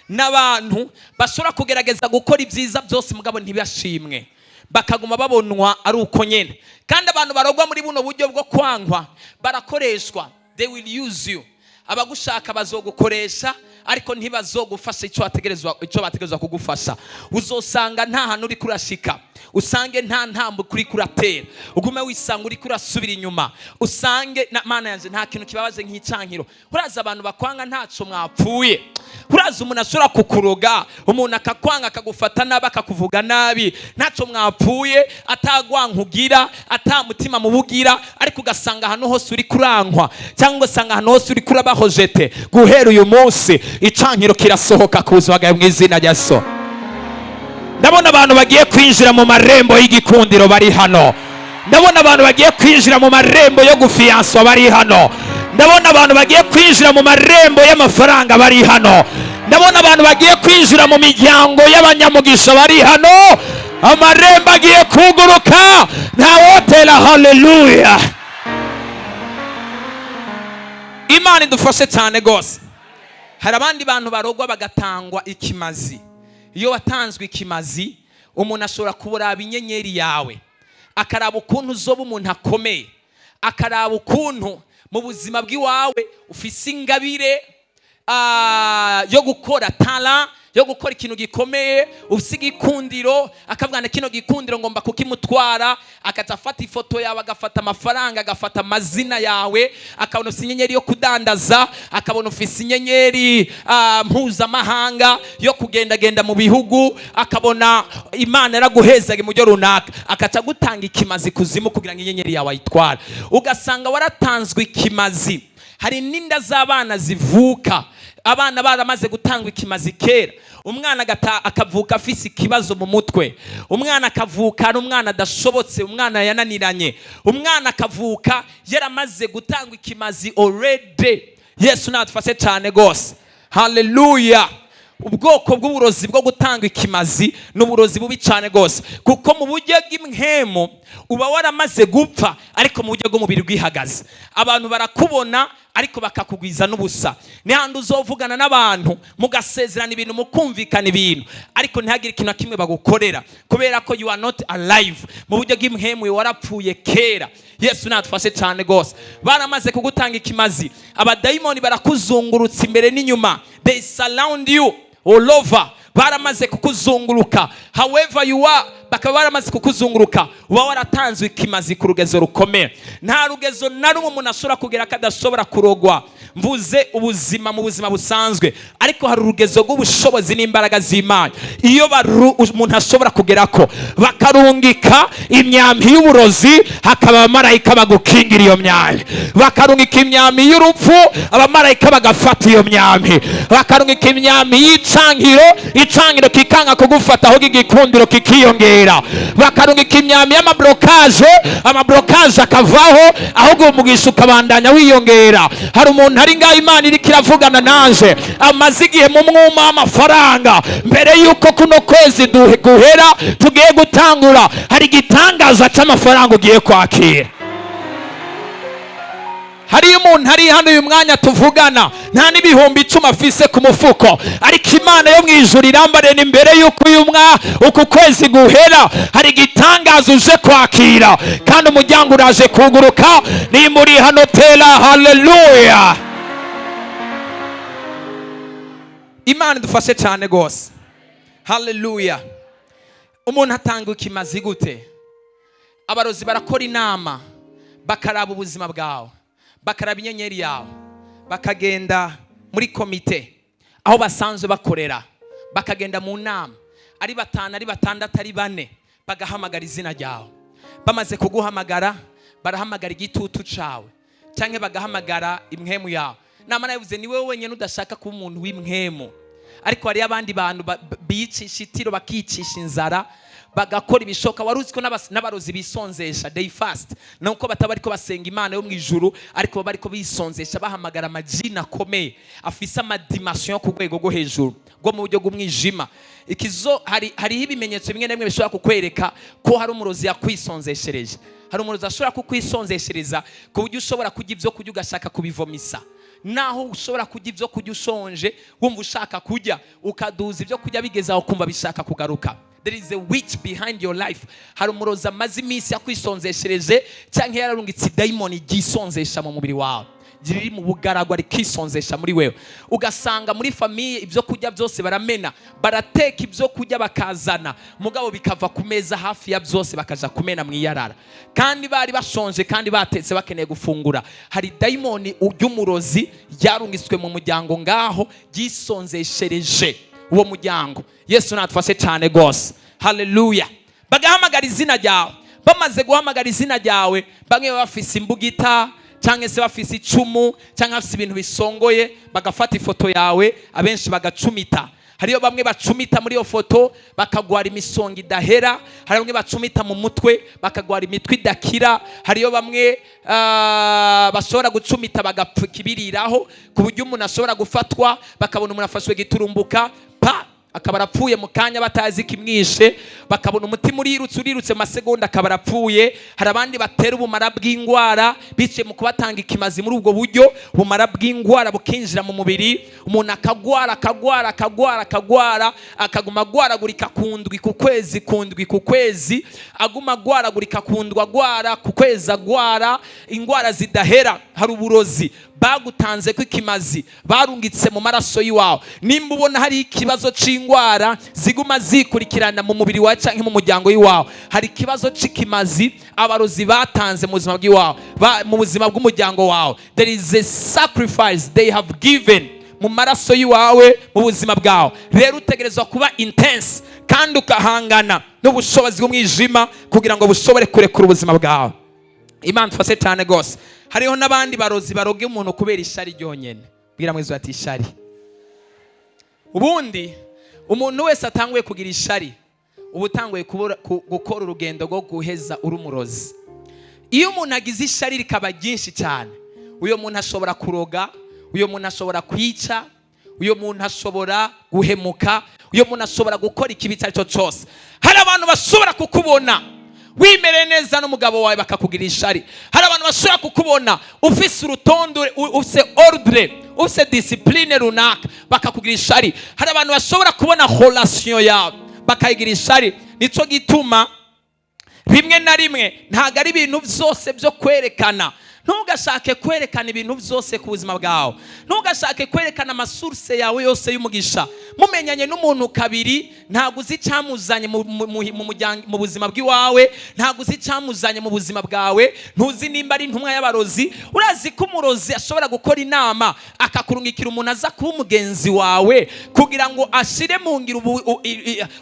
n'abantu bashobora kugerageza gukora ibyiza byose, mugabo ntibashimwe, bakaguma babonwa ari uko nyine. Kandi abantu barogwa muri buno buryo bwo kwankwa barakoreshwa. They will use you. Abagushaka bazogukoresha, ariko ntibazogufasha icyo bategerezwa kugufasha. Uzosanga nta hantu uri kurashika, usange nta ntambwe uri kuratera, ugume wisanga uri kurasubira inyuma. Usange na Mana yanjye, nta kintu kibabaje nk'icankiro. Uraza abantu bakwanga ntaco mwapfuye. Uraza umuntu ashobora kukuroga, umuntu akakwanga, akagufata nabi, akakuvuga nabi, ntacyo mwapfuye, atagwanka ugira, ata mutima mubugira, ariko ugasanga ahantu hose uri kurankwa, cyangwa ugasanga ahantu hose uri kurabaho rejeté. Guhera uyu munsi icankiro kirasohoka ku buzima bwawe mu izina rya So. Ndabona abantu bagiye kwinjira mu marembo y'igikundiro bari hano. Ndabona abantu bagiye kwinjira mu marembo yo gufiyanswa bari hano. Ndabona abantu bagiye kwinjira mu marembo y'amafaranga bari hano. Ndabona abantu bagiye kwinjira mu miryango y'abanyamugisha bari hano. Amarembo agiye kuguruka. Ntawotera haleluya? Imana idufashe cyane rwose. Hari abandi bantu barogwa bagatangwa ikimazi. Iyo watanzwe ikimazi, umuntu ashobora kuburaba inyenyeri yawe, akaraba ukuntu uzoba umuntu akomeye, akaraba ukuntu mu buzima bw'iwawe ufise ingabire yo gukora, talent yo gukora ikintu gikomeye, ufise igikundiro, akavuga na kino gikundiro ngomba kukimutwara. Akaca afata ifoto yawe, agafata amafaranga, agafata amazina yawe, akabona ufise inyenyeri yo kudandaza, akabona ufise inyenyeri mpuzamahanga yo kugendagenda mu bihugu, akabona Imana yaraguhezaga mu buryo runaka, akaca gutanga ikimazi kuzimu kugira ngo inyenyeri yawe ayitware. Ugasanga waratanzwe ikimazi. Hari n'inda z'abana zivuka abana baramaze gutangwa ikimazi kera. Umwana akavuka afise ikibazo mu mutwe, umwana akavuka ari umwana adashobotse, umwana yananiranye, umwana akavuka yaramaze gutangwa ikimazi already. Yesu nadufashe cyane rwose. Haleluya! Ubwoko bw'uburozi bwo gutanga ikimazi ni uburozi bubi cyane rwose, kuko mu buryo bw'impwemu uba waramaze gupfa, ariko mu buryo bw'umubiri bwihagaze. Abantu barakubona, ariko bakakugwiza n'ubusa. Ni handi uzovugana n'abantu, mugasezerana ibintu, mukumvikana ibintu, ariko ntihagire ikintu na kimwe bagukorera, kubera ko you are not alive. Mu buryo bw'impwemu warapfuye kera. Yesu natufashe cyane rwose. Baramaze kugutanga ikimazi, abadayimoni barakuzungurutsa imbere n'inyuma. They surround you all over. Baramaze kukuzunguruka however you are. Bakagutegera imitego, bakagutegera Bakaba baramaze kukuzunguruka, uba waratanzwe ikimazi ku rugezo rukomeye. Nta rugezo na rumwe umuntu ashobora kugera ko adashobora kurogwa, mvuze ubuzima mu buzima busanzwe. Ariko hari urugezo rw'ubushobozi n'imbaraga z'Imana iyo umuntu ashobora kugerako, bakarungika imyambi y'uburozi, hakaba abamarayika bagukingira iyo myambi. Bakarungika imyambi y'urupfu, abamarayika bagafata iyo myambi. Bakarungika imyambi y'icankiro, icankiro kikanga kugufata, ahubwo igikundiro kikiyongera. Bakarungika imyambi y'amablocage, amablocage akavaho, ahubwo umugisha ukabandanya wiyongera. Hari umuntu ari ngaho Imana iriko iravugana nanje, amaze igihe mu mwuma w'amafaranga. Mbere y'uko kuno kwezi guhera tugiye gutangura, hari igitangaza cy'amafaranga ugiye kwakira. Hariyo umuntu ari hano uyu mwanya tuvugana, nta n'10,000 afise ku mufuko, ariko Imana yo mu ijuru irambariye imbere y'uko uyu mwa uku kwezi guhera, hari igitangaza uje kwakira, kandi umuryango uraje kuguruka. Nimba uri hano, tera haleluya. Imana idufashe cyane rwose. Haleluya. Umuntu atanga ikimazi gute? Abarozi barakora inama, bakaraba ubuzima bwawe, bakaraba inyenyeri yawe, bakagenda muri komite aho basanzwe bakorera, bakagenda mu nama ari batanu, ari batandatu, ari bane, bagahamagara izina ryawe. Bamaze kuguhamagara, barahamagara igitutu cawe cyangwa bagahamagara impwemu yawe. Nama nabivuze, ni wowe wenyine udashaka kuba umuntu w'impwemu, ariko hariyo abandi bantu biyicisha itiro, bakicisha inzara, bagakora ibishoka. Wari uzi ko n'abarozi bisonzesha? They fast. Nuko bataba ariko basenga Imana yo mu ijuru, ariko baba ariko bisonzesha, bahamagara amajini akomeye afise amadimension yo ku rwego rwo hejuru rwo mu buryo bw'umwijima. Ikizo hariho ibimenyetso bimwe na bimwe bishobora kukwereka ko hari umurozi yakwisonzeshereje. Hari umurozi ashobora kukwisonzeshereza ku buryo ushobora kurya ibyo kurya ugashaka kubivomisa, naho ushobora kurya ibyo kurya ushonje, wumva ushaka kurya, ukaduza ibyo kurya, bigeze aho ukumva bishaka kugaruka. There is a witch behind your life. Hari umurozi amaze iminsi yakwisonzeshereje, cyangwa yararungitse idayimoni ryisonzesha mu mubiri wawe, riri mu bugaragwa, rikisonzesha muri wewe. Ugasanga muri famille ibyo kurya byose baramena, barateka ibyo kurya bakazana, mugabo bikava ku meza hafi ya byose, bakaja kumena mu iyarara, kandi bari bashonje, kandi batetse, bakeneye gufungura. Hari dayimoni ry'umurozi ryarungitswe mu muryango ngaho, ryisonzeshereje uwo muryango. Yesu natufashe cyane rwose. Haleluya. Bagahamagara izina ryawe. Bamaze guhamagara izina ryawe, bamwe baba bafise imbugita, cyangwa se bafise icumu, cyangwa bafise ibintu bisongoye, bagafata ifoto yawe, abenshi bagacumita. Hariyo bamwe bacumita muri iyo foto bakagwara imisonga idahera. Hari bamwe bacumita mu mutwe bakagwara imitwe idakira. Hariyo bamwe bashobora gucumita bagapfuka ibiriraho, ku buryo umuntu ashobora gufatwa, bakabona umuntu afashwe giturumbuka, pa, akaba arapfuye mu kanya batazi ikimwishe. Bakabona umutima urirutse, urirutse mu masegonda akaba arapfuye. Hari abandi batera ubumara bw'indwara biciye mu kubatanga ikimazi muri ubwo buryo, ubumara bw'indwara bukinjira mu mubiri, umuntu akagwara, akagwara, akagwara, akagwara, akaguma agwaragurika ku ndwi, ku kwezi, ku ndwi, ku kwezi, aguma agwaragurika ku ndwi, agwara ku kwezi, agwara indwara zidahera. Hari uburozi bagutanze ko ikimazi, barungitse mu maraso y'iwawe. Nimba ubona hari ikibazo c'indwara ziguma zikurikirana mu mubiri wawe cyangwa mu muryango w'iwawe, hari ikibazo c'ikimazi abarozi batanze mu buzima bw'iwawe, mu buzima bw'umuryango wawe. There is a sacrifice they have given mu maraso y'iwawe, mu buzima bwawe. Rero utegerezwa kuba intense kandi ukahangana n'ubushobozi bw'umwijima kugira ngo bushobore kurekura ubuzima bwawe. Imana tufashe cyane rwose. Hariho n'abandi barozi baroga umuntu kubera ishari ryonyine. Bwira mwiza ati: "Ishari." Ubundi umuntu wese atanguye kugira ishari, uba utanguye gukora urugendo rwo guheza uri umurozi. Iyo umuntu agize ishari rikaba ryinshi cyane, uyo muntu ashobora kuroga, uyo muntu ashobora kwica, uyo muntu ashobora guhemuka, uyo muntu ashobora gukora ikibi icyo ari cyo cyose. Hari abantu bashobora kukubona wimereye neza n'umugabo wawe, bakakugira ishari. Hari abantu bashobora kukubona ufise urutonde, ufise ordre, ufise discipline runaka, bakakugira ishari. Hari abantu bashobora kubona relation yawe, bakayigira ishari. Nico gituma rimwe na rimwe ntabwo ari ibintu byose byo kwerekana. Ntugashake kwerekana ibintu byose ku buzima bwawe, ntugashake kwerekana ama sources yawe yose y'umugisha. Mumenyanye n'umuntu kabiri, ntabwo uzi icyamuzanye mu buzima bw'iwawe, ntabwo uzi icyamuzanye mu buzima bwawe, ntuzi nimba ari intumwa y'abarozi. Urazi ko umurozi ashobora gukora inama, akakurungikira umuntu aza kuba umugenzi wawe kugira ngo ashire mu ngiro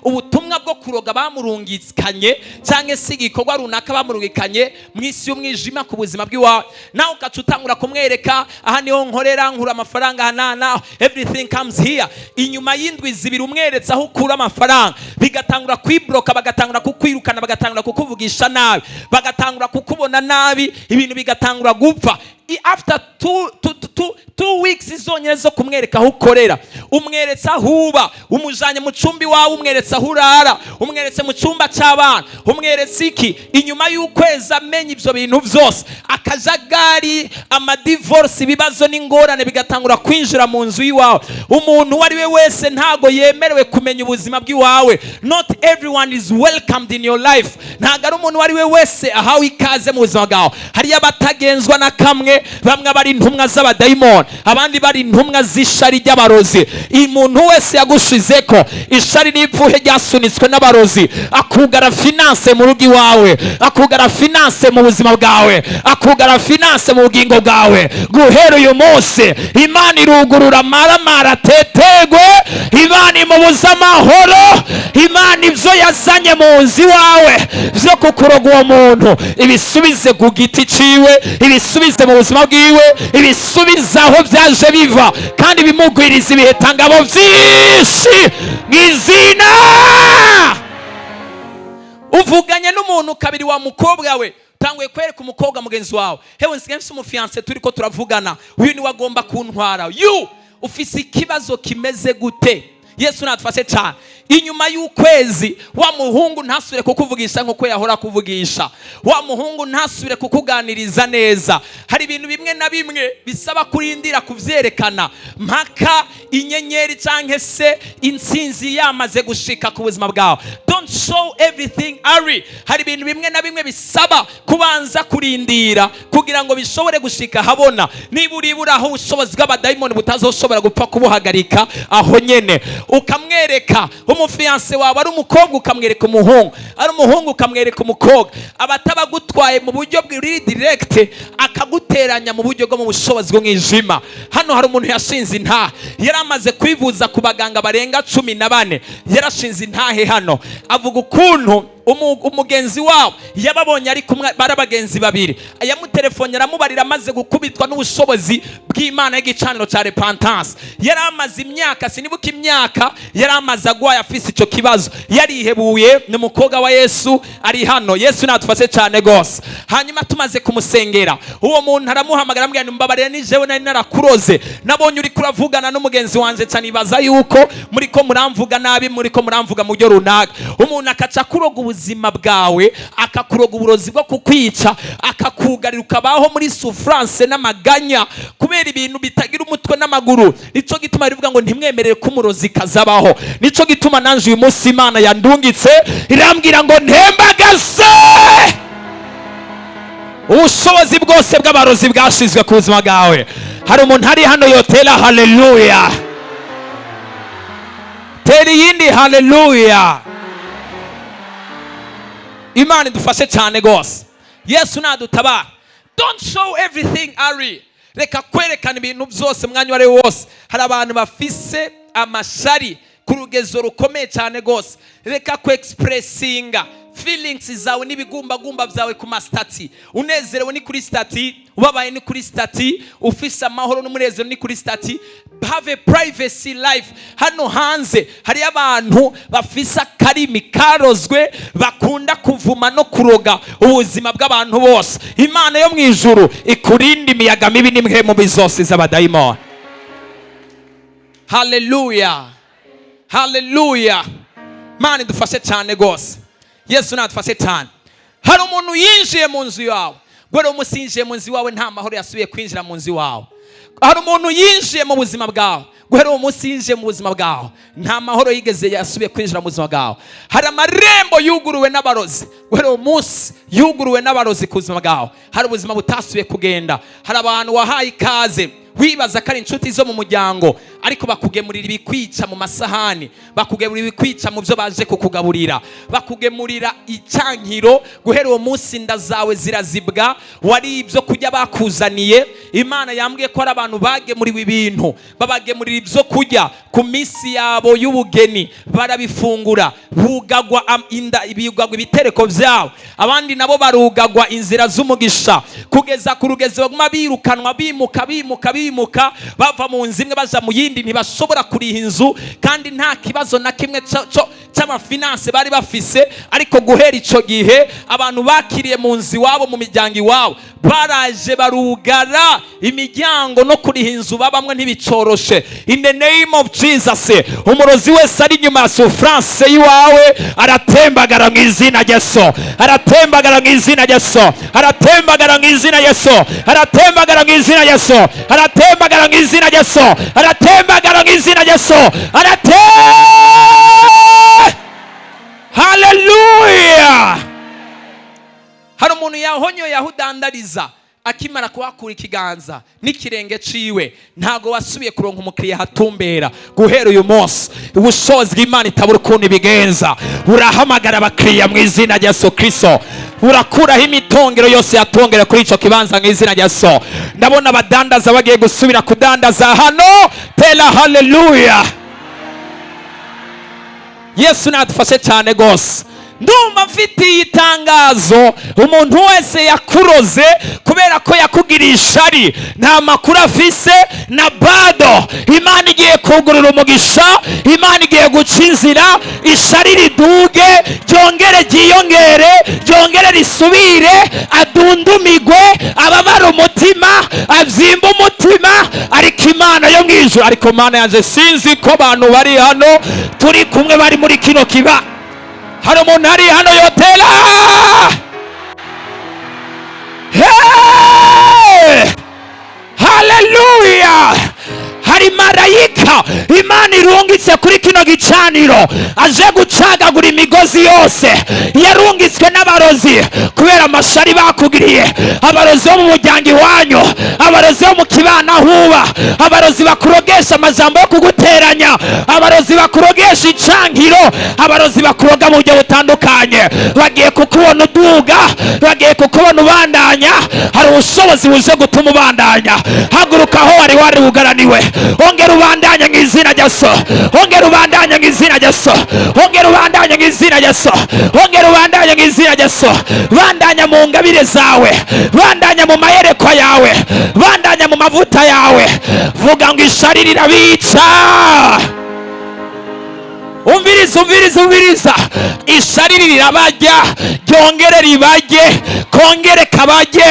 ubutumwa bwo kuroga bamurungikanye, cyangwa se igikorwa runaka bamurungikanye mu isi y'umwijima ku buzima bw'iwawe. Nawe ugaca utangura kumwereka: "Aha niho nkorera, nkura amafaranga aha n'aha n'aha, everything comes here." Inyuma y'indwi 2 umweretse aho ukura amafaranga, bigatangura kwibloka, bagatangura kukwirukana, bagatangura kukuvugisha nabi, bagatangura kukubona nabi, ibintu bigatangura gupfa. After 2 weeks zonyine zo kumwereka aho ukorera, umweretse aho uba, umujanye mu cumbi wawe, umweretse aho urara, umweretse mu cyumba cy'abana, umweretse iki, inyuma y'ukwezi amenya ibyo bintu byose, akajagari, ama divorce, ibibazo n'ingorane bigatangura kwinjira mu nzu y'iwawe. Umuntu uwo ari we wese ntago yemerewe kumenya ubuzima bw'iwawe. Not everyone is welcomed in your life. Ntago ari umuntu uwo ari we wese ahawe ikaze mu buzima bwawe. Hariyo abatagenzwa na kamwe, bamwe bari intumwa z'abadayimoni, abandi bari intumwa z'ishari ry'abarozi. Umuntu wese yagushizeko ishari n'ipfuhe ryasunitswe n'abarozi, akugara finance mu rugo iwawe, akugara finance mu buzima bwawe, akugara finance mu bugingo bwawe, guhera uyu munsi Imana irugurura amaramara tetegwe. Imana imubuza amahoro. Imana ibyo yazanye mu nzu iwawe byo kukuroga uwo muntu, ibisubize ku giti ciwe, ibisubize mu buzima bwiwe, ibisubize aho byaje biva, kandi bimugwiriza ibihetangabo byinshi mu izina. Uvuganye n'umuntu kabiri, wa mukobwa we, utanguye kwereka umukobwa mugenzi wawe: "Hewe, nsigaye mfise umu fiancé, turi ko turavugana, uyu niwe agomba kuntwara." You ufise ikibazo kimeze gute? Yesu natufashe cyane. Inyuma y'ukwezi, wa muhungu ntasubire kukuvugisha nk'uko yahora akuvugisha, wa muhungu ntasubire kukuganiriza neza. Hari ibintu bimwe na bimwe bisaba kurindira kubyerekana mpaka inyenyeri cyangwa se intsinzi yamaze gushika ku buzima bwawe. Don't show everything early. Hari ibintu bimwe na bimwe bisaba kubanza kurindira kugira ngo bishobore gushika habona. Niba uribura aho ubushobozi bw'abadayimoni butazoshobora gupfa kubuhagarika aho nyene, ukamwereka umu fiancé wawe, ari umukobwa ukamwereka umuhungu, ari umuhungu ukamwereka umukobwa, abataba agutwaye mu buryo buri direct, akaguteranya mu buryo bwo mu bushobozi bw'umwijima. Hano hari umuntu yashinze intahe, yari amaze kwivuza ku baganga barenga 14. Yarashinze intahe hano, avuga ukuntu umugenzi wabo yababonye ari kumwe, bari abagenzi babiri, yamutelefone aramubarira amaze gukubitwa n'ubushobozi bw'Imana y'igicaniro cya repentance. Yari amaze imyaka, sinibuka imyaka yari amaze agwaye, afise icyo kibazo, yarihebuye. Ni umukobwa wa Yesu, ari hano. Yesu natufashe cyane rwose. Hanyuma tumaze kumusengera, uwo muntu aramuhamagara, amubwira: "Mbabarira, ni jewe nari narakuroze. Nabonye uri kuravugana n'umugenzi wanje cyane, ibaza yuko muri ko muramvuga nabi, muri ko muramvuga mu buryo runaka." Umuntu akaca kuroga ubuzima bwawe, akakuroga uburozi bwo kukwica, akakugarira, ukabaho muri souffrance n'amaganya kubera ibintu bitagira umutwe n'amaguru. Nico gituma rivuga ngo ntimwemerere ko umurozi kazabaho. Nico gituma nanje uyu munsi Imana yandungitse, irambwira ngo ntembagaze ubushobozi bwose bw'abarozi bwashizwe ku buzima bwawe. Hari umuntu ari hano yotera haleluya? Tera iyindi haleluya. Imana idufashe cyane rwose. Yesu nadutabara. Don't show everything early. Reka kwerekana ibintu byose umwanya uwo ari wo wose. Hari abantu bafise amashari ku rugezo rukomeye cyane rwose. Reka kwexpressinga feelings zawe n'ibigumbagumba byawe ku ma status. Unezerewe ni kuri status, ubabaye ni kuri status, ufise amahoro n'umunezero ni kuri status. Have a privacy life. Hano hanze hariyo abantu bafise akarimi karozwe, bakunda kuvuma no kuroga ubuzima bw'abantu bose. Imana yo mu ijuru ikurinde imiyaga mibi n'imwe mubi zose z'abadayimoni. Haleluya, haleluya. Mana idufashe cyane rwose. Yesu natufashe cyane. Hari umuntu yinjiye mu nzu yawe. Guhera umunsi yinjiye mu nzu iwawe, nta mahoro yasubiye kwinjira mu nzu iwawe. Hari umuntu yinjiye mu buzima bwawe, guhera uwo munsi yinjiye mu buzima bwawe, nta mahoro yigeze yasubiye kwinjira mu buzima bwawe. Hari amarembo yuguruwe n'abarozi, guhera uwo munsi yuguruwe n'abarozi ku buzima bwawe, hari ubuzima butasubiye kugenda. Hari abantu wahaye ikaze wibaza ko ari inshuti zo mu muryango, ariko bakugemurira ibikwica mu masahani, bakugemurira ibikwica mu byo baje kukugaburira, bakugemurira icyankiro. Guhera uwo munsi inda zawe zirazibwa, wari ibyo kurya bakuzaniye. Imana yambwiye ko hari abantu bagemuriwe ibintu, babagemurira ibyo kurya ku minsi yabo y'ubugeni, barabifungura, bugagwa inda, bugagwa ibitereko byabo. Abandi nabo barugagwa inzira z'umugisha kugeza ku rugezi baguma birukanwa, bimuka, bimuka, bimuka, bava mu nzu imwe baja mu yindi. Ntibashobora kuriha inzu kandi nta kibazo na kimwe c'amafinanse bari bafise. Ariko guhera ico gihe abantu bakiriye mu nzu iwabo, mu miryango iwabo, baraje barugara imiryango, no kuriha inzu babamwe ntibicoroshe. In the name of Jesus, umurozi wese ari inyuma ya souffrance y'iwawe aratembagara mu izina rya Yesu, aratembagara mu izina rya Yesu, aratembagara mu izina rya Yesu, aratembagara mu izina rya Yesu, aratembagara mu izina rya Yesu, aratembagara mu izina rya Yesu, arate. Haleluya! Hari umuntu yahonyoye aho udandariza, akimara kuhakura ikiganza n'ikirenge ciwe, ntago wasubiye kuronka umukiriya hatumbera. Guhera uyu munsi ubushobozi bw'Imana itabura ukuntu ibigenza burahamagara abakiriya mu izina rya Yesu Kristo, burakuraho imitongero yose yatongera kuri ico kibanza mu izina rya Yesu. Ndabona abadandaza bagiye gusubira kudandaza hano. Tera haleluya! Yesu nadufashe cyane rwose. Ndumva mfitiye itangazo umuntu wese yakuroze kubera ko yakugiriye ishari, nta makuru afise na bado. Imana igiye kugurura umugisha, Imana igiye guca inzira, ishari riduge, ryongere ryiyongere, ryongere risubire, adundumigwe, ababara umutima, abyimba umutima. Ariko Imana yo mu ijuru, ariko Mana yanjye, sinzi ko abantu bari hano turi kumwe bari muri kino kiba. Hari umuntu ari hano yotera? Hey! Haleluya! Hari marayika Imana irungitse kuri kino gicaniro, aje gucagagura imigozi yose yarungitswe n'abarozi kubera amashari bakugiriye. Abarozi bo mu muryango iwanyu, abarozi bo mu kibana huba, abarozi bakurogesha amajambo yo kuguteranya, abarozi bakurogesha icankiro, abarozi bakuroga mu buryo butandukanye, bagiye kukubona uduga, bagiye kukubona ubandanya. Hari ubushobozi buje gutuma ubandanya. Haguruka aho wari wari wugaraniwe, ongera ubandanye mu izina rya So, ongera ubandanye mu izina rya So, ongera ubandanye mu izina rya So, ongera ubandanye mu izina rya So. Bandanya mu ngabire zawe, bandanya mu mayerekwa yawe, bandanya mu mavuta yawe. Vuga ngo ishari rirabica. Umviriza, umviriza, umviriza! Ishari rirabajya, ryongere ribajye, kongere kabajye.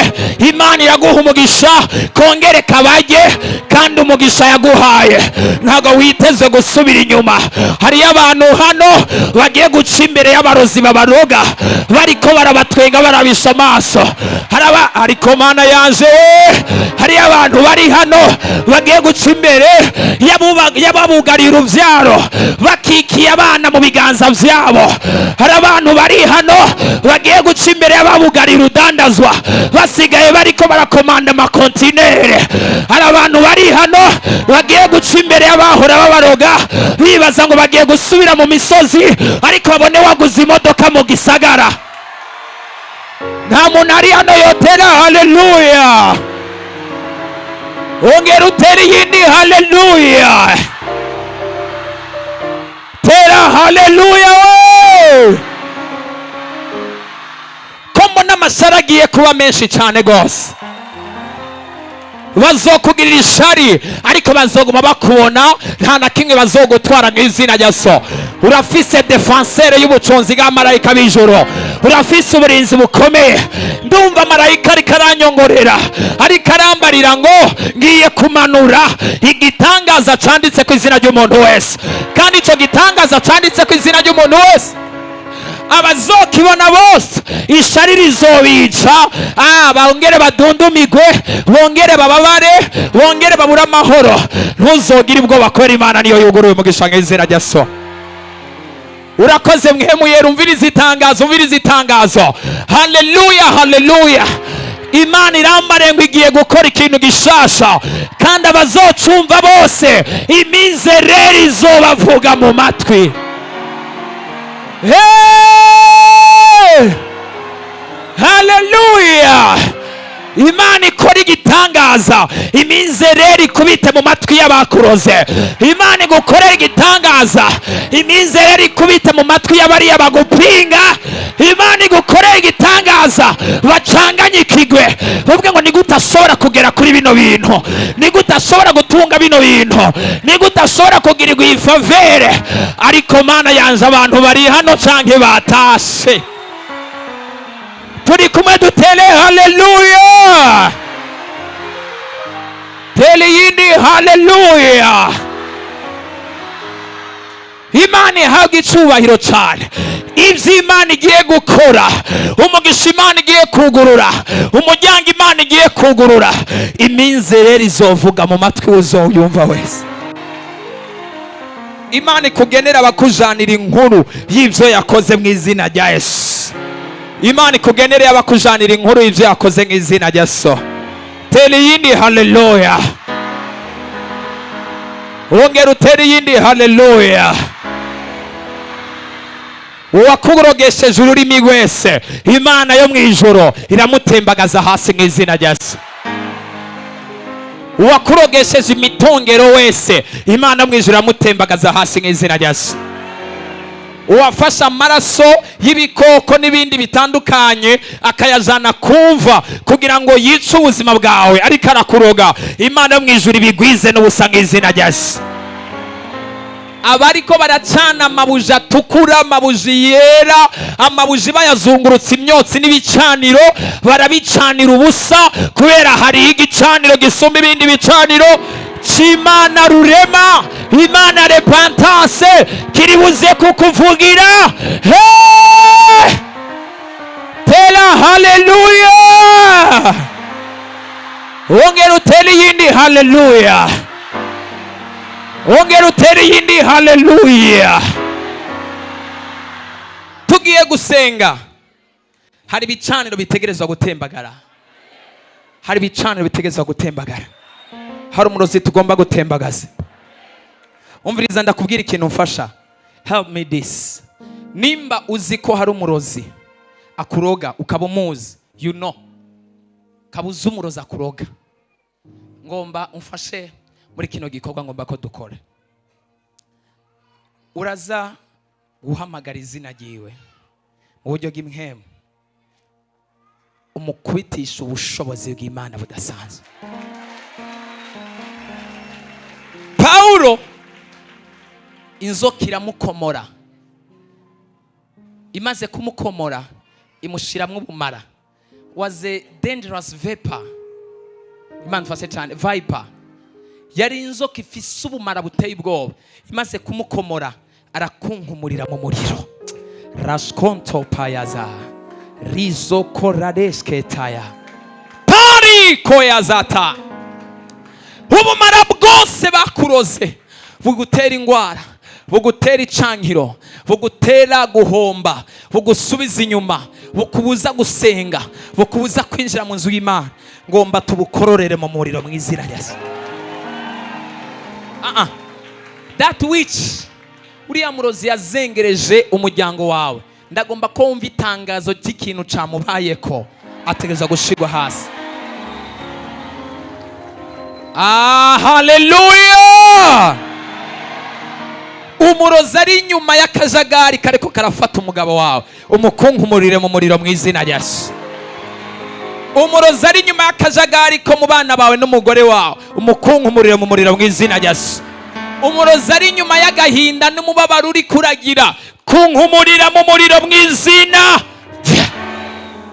Imana iraguha umugisha, kongere kabajye. Kandi umugisha yaguhaye ntabwo witeze gusubira inyuma. Hariyo abantu hano bagiye guca imbere y'abarozi babaroga bariko barabatwenga, barabisha amaso. Haraba, ariko Mana yanje, hariyo abantu bari hano bagiye guca imbere y'ababugariye urubyaro, bakikiye abana mu biganza byabo. Hari abantu bari hano bagiye guca imbere y'ababugariye urudandazwa, basigaye bariko barakomanda amakontinere. Hari abantu bari hano bagiye guca imbere y'abahora babaroga, bibaza ngo bagiye gusubira mu misozi, ariko babone waguze imodoka mu gisagara. Nta muntu ari hano yotera haleluya? Ongera utere iyindi haleluya! Tera haleluya we! Ko mbona amashyari agiye kuba menshi cyane rwose! Bazokugirira ishari, ariko bazoguma bakubona, nta na kimwe bazogutwara mu izina rya So. Urafise défenseur y'ubucunzi bwa marayika b'ijoro, urafise uburinzi bukomeye. Ndumva marayika ariko aranyongorera, ariko arambarira ngo ngiye kumanura igitangaza canditse ku izina ry'umuntu wese. Kandi icyo gitangaza canditse ku izina ry'umuntu wese Abazokibona bose ishari rizobica. Bongere badundumigwe, bongere bababare, bongere babure amahoro. Ntuzogire ubwoba, kubera Imana niyo yuguruye umugisha nk'izina rya So. Urakoze Mpwemu Yera. Umviriza itangazo, umviriza itangazo. Haleluya, haleluya! Imana irambarenga, igiye gukora ikintu gishasha, kandi abazocumva bose imizereri izobavuga mu matwi. Hey! Haleluya! Imana ikora igitangaza, imizereri ikubite mu matwi y'abakuroze. Imana igukorera igitangaza, imizereri ikubite mu matwi y'abariya bagupinga. Imana igukorera igitangaza, bacanganye ikigwe, bavuge ngo: "Ni gute ashobora kugera kuri bino bintu? Ni gute ashobora gutunga bino bintu? Ni gute ashobora kugirirwa iyi faveur?" Ariko Mana yanze, abantu bari hano canke batashe, turi kumwe, dutere haleluya, tere iyindi haleluya. Imana ihabwa icubahiro cyane. Ibyo Imana igiye gukora, umugisha Imana igiye kugurura, umuryango Imana igiye kugurura, iminzereri izovuga mu matwi uzoyumva wese. Imana ikugenera abakujanira inkuru y'ibyo yakoze mu izina rya Yesu. Imana ikugenere abakujanira inkuru y'ibyo yakoze mu izina rya So. Tera iyindi haleluya, wongera utere iyindi haleluya. Uwakurogesheje ururimi wese, Imana yo mu ijoro iramutembagaza hasi mu izina rya Yesu. Uwakurogesheje imitongero wese, Imana mu ijoro iramutembagaza hasi mu izina rya Yesu. Uwafashe amaraso y'ibikoko n'ibindi bitandukanye akayajana kumva kugira ngo yice ubuzima bwawe, ariko arakuroga, Imana yo mu ijuru ibigwize n'ubusa mu izina rya Yesu. Abariko baracana amabuji atukura, amabuji yera, amabuji bayazungurutsa imyotsi n'ibicaniro, barabicanira ubusa, kubera hariho igicaniro gisumba ibindi bicaniro c'Imana rurema, Imana repentance, kiri buze kukuvugira. Hey! Tera haleluya, wongera utere iyindi haleluya, wongera utere iyindi haleluya. Tugiye gusenga. Hari ibicaniro bitegerezwa gutembagara, hari ibicaniro bitegerezwa gutembagara, hari umurozi tugomba gutembagaza. Umviriza, ndakubwira ikintu mfasha. Help me this. Nimba uzi ko hari umurozi akuroga, ukaba umuzi, ukaba uzi umurozi akuroga, ngomba umfashe muri kino gikorwa ngomba ko dukora. Uraza guhamagara izina ryiwe mu buryo bw'impwemu, umukubitisha ubushobozi bw'Imana budasanzwe. Pawulo inzoka iramukomora. Imaze kumukomora, imushiramwo ubumara. Was a dangerous viper. Imana ifashe cyane. Viper yari inzoka ifise ubumara buteye ubwoba. Imaze kumukomora, arakunkumurira mu muriro. Raskonto payaza rizokoradesketaya pari koyazata. Ubumara bwose bakuroze bugutera indwara, bugutera icankiro, bugutera guhomba, bugusubiza inyuma, bukubuza gusenga, bukubuza kwinjira mu nzu y'Imana, ngomba tubukororere mu muriro mu izina rya Yesu. Ah, ah. That witch, uriya murozi yazengereje umuryango wawe, ndagomba ko wumva itangazo ry'ikintu camubayeko. Ategerezwa gushirwa hasi. Ah, haleluya! Umurozi ari inyuma y'akajagari kariko karafata umugabo wawe, umukunkumurire mu muriro mu izina rya Yesu. Umurozi ari inyuma y'akajagari ko mu bana bawe n'umugore wawe, umukunkumurire mu muriro mu izina rya Yesu. Umurozi ari inyuma y'agahinda n'umubabaro uri kuragira, kunkumurira mu muriro mu izina.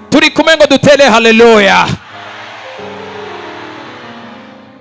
Turi kumwe ngo dutere haleluya.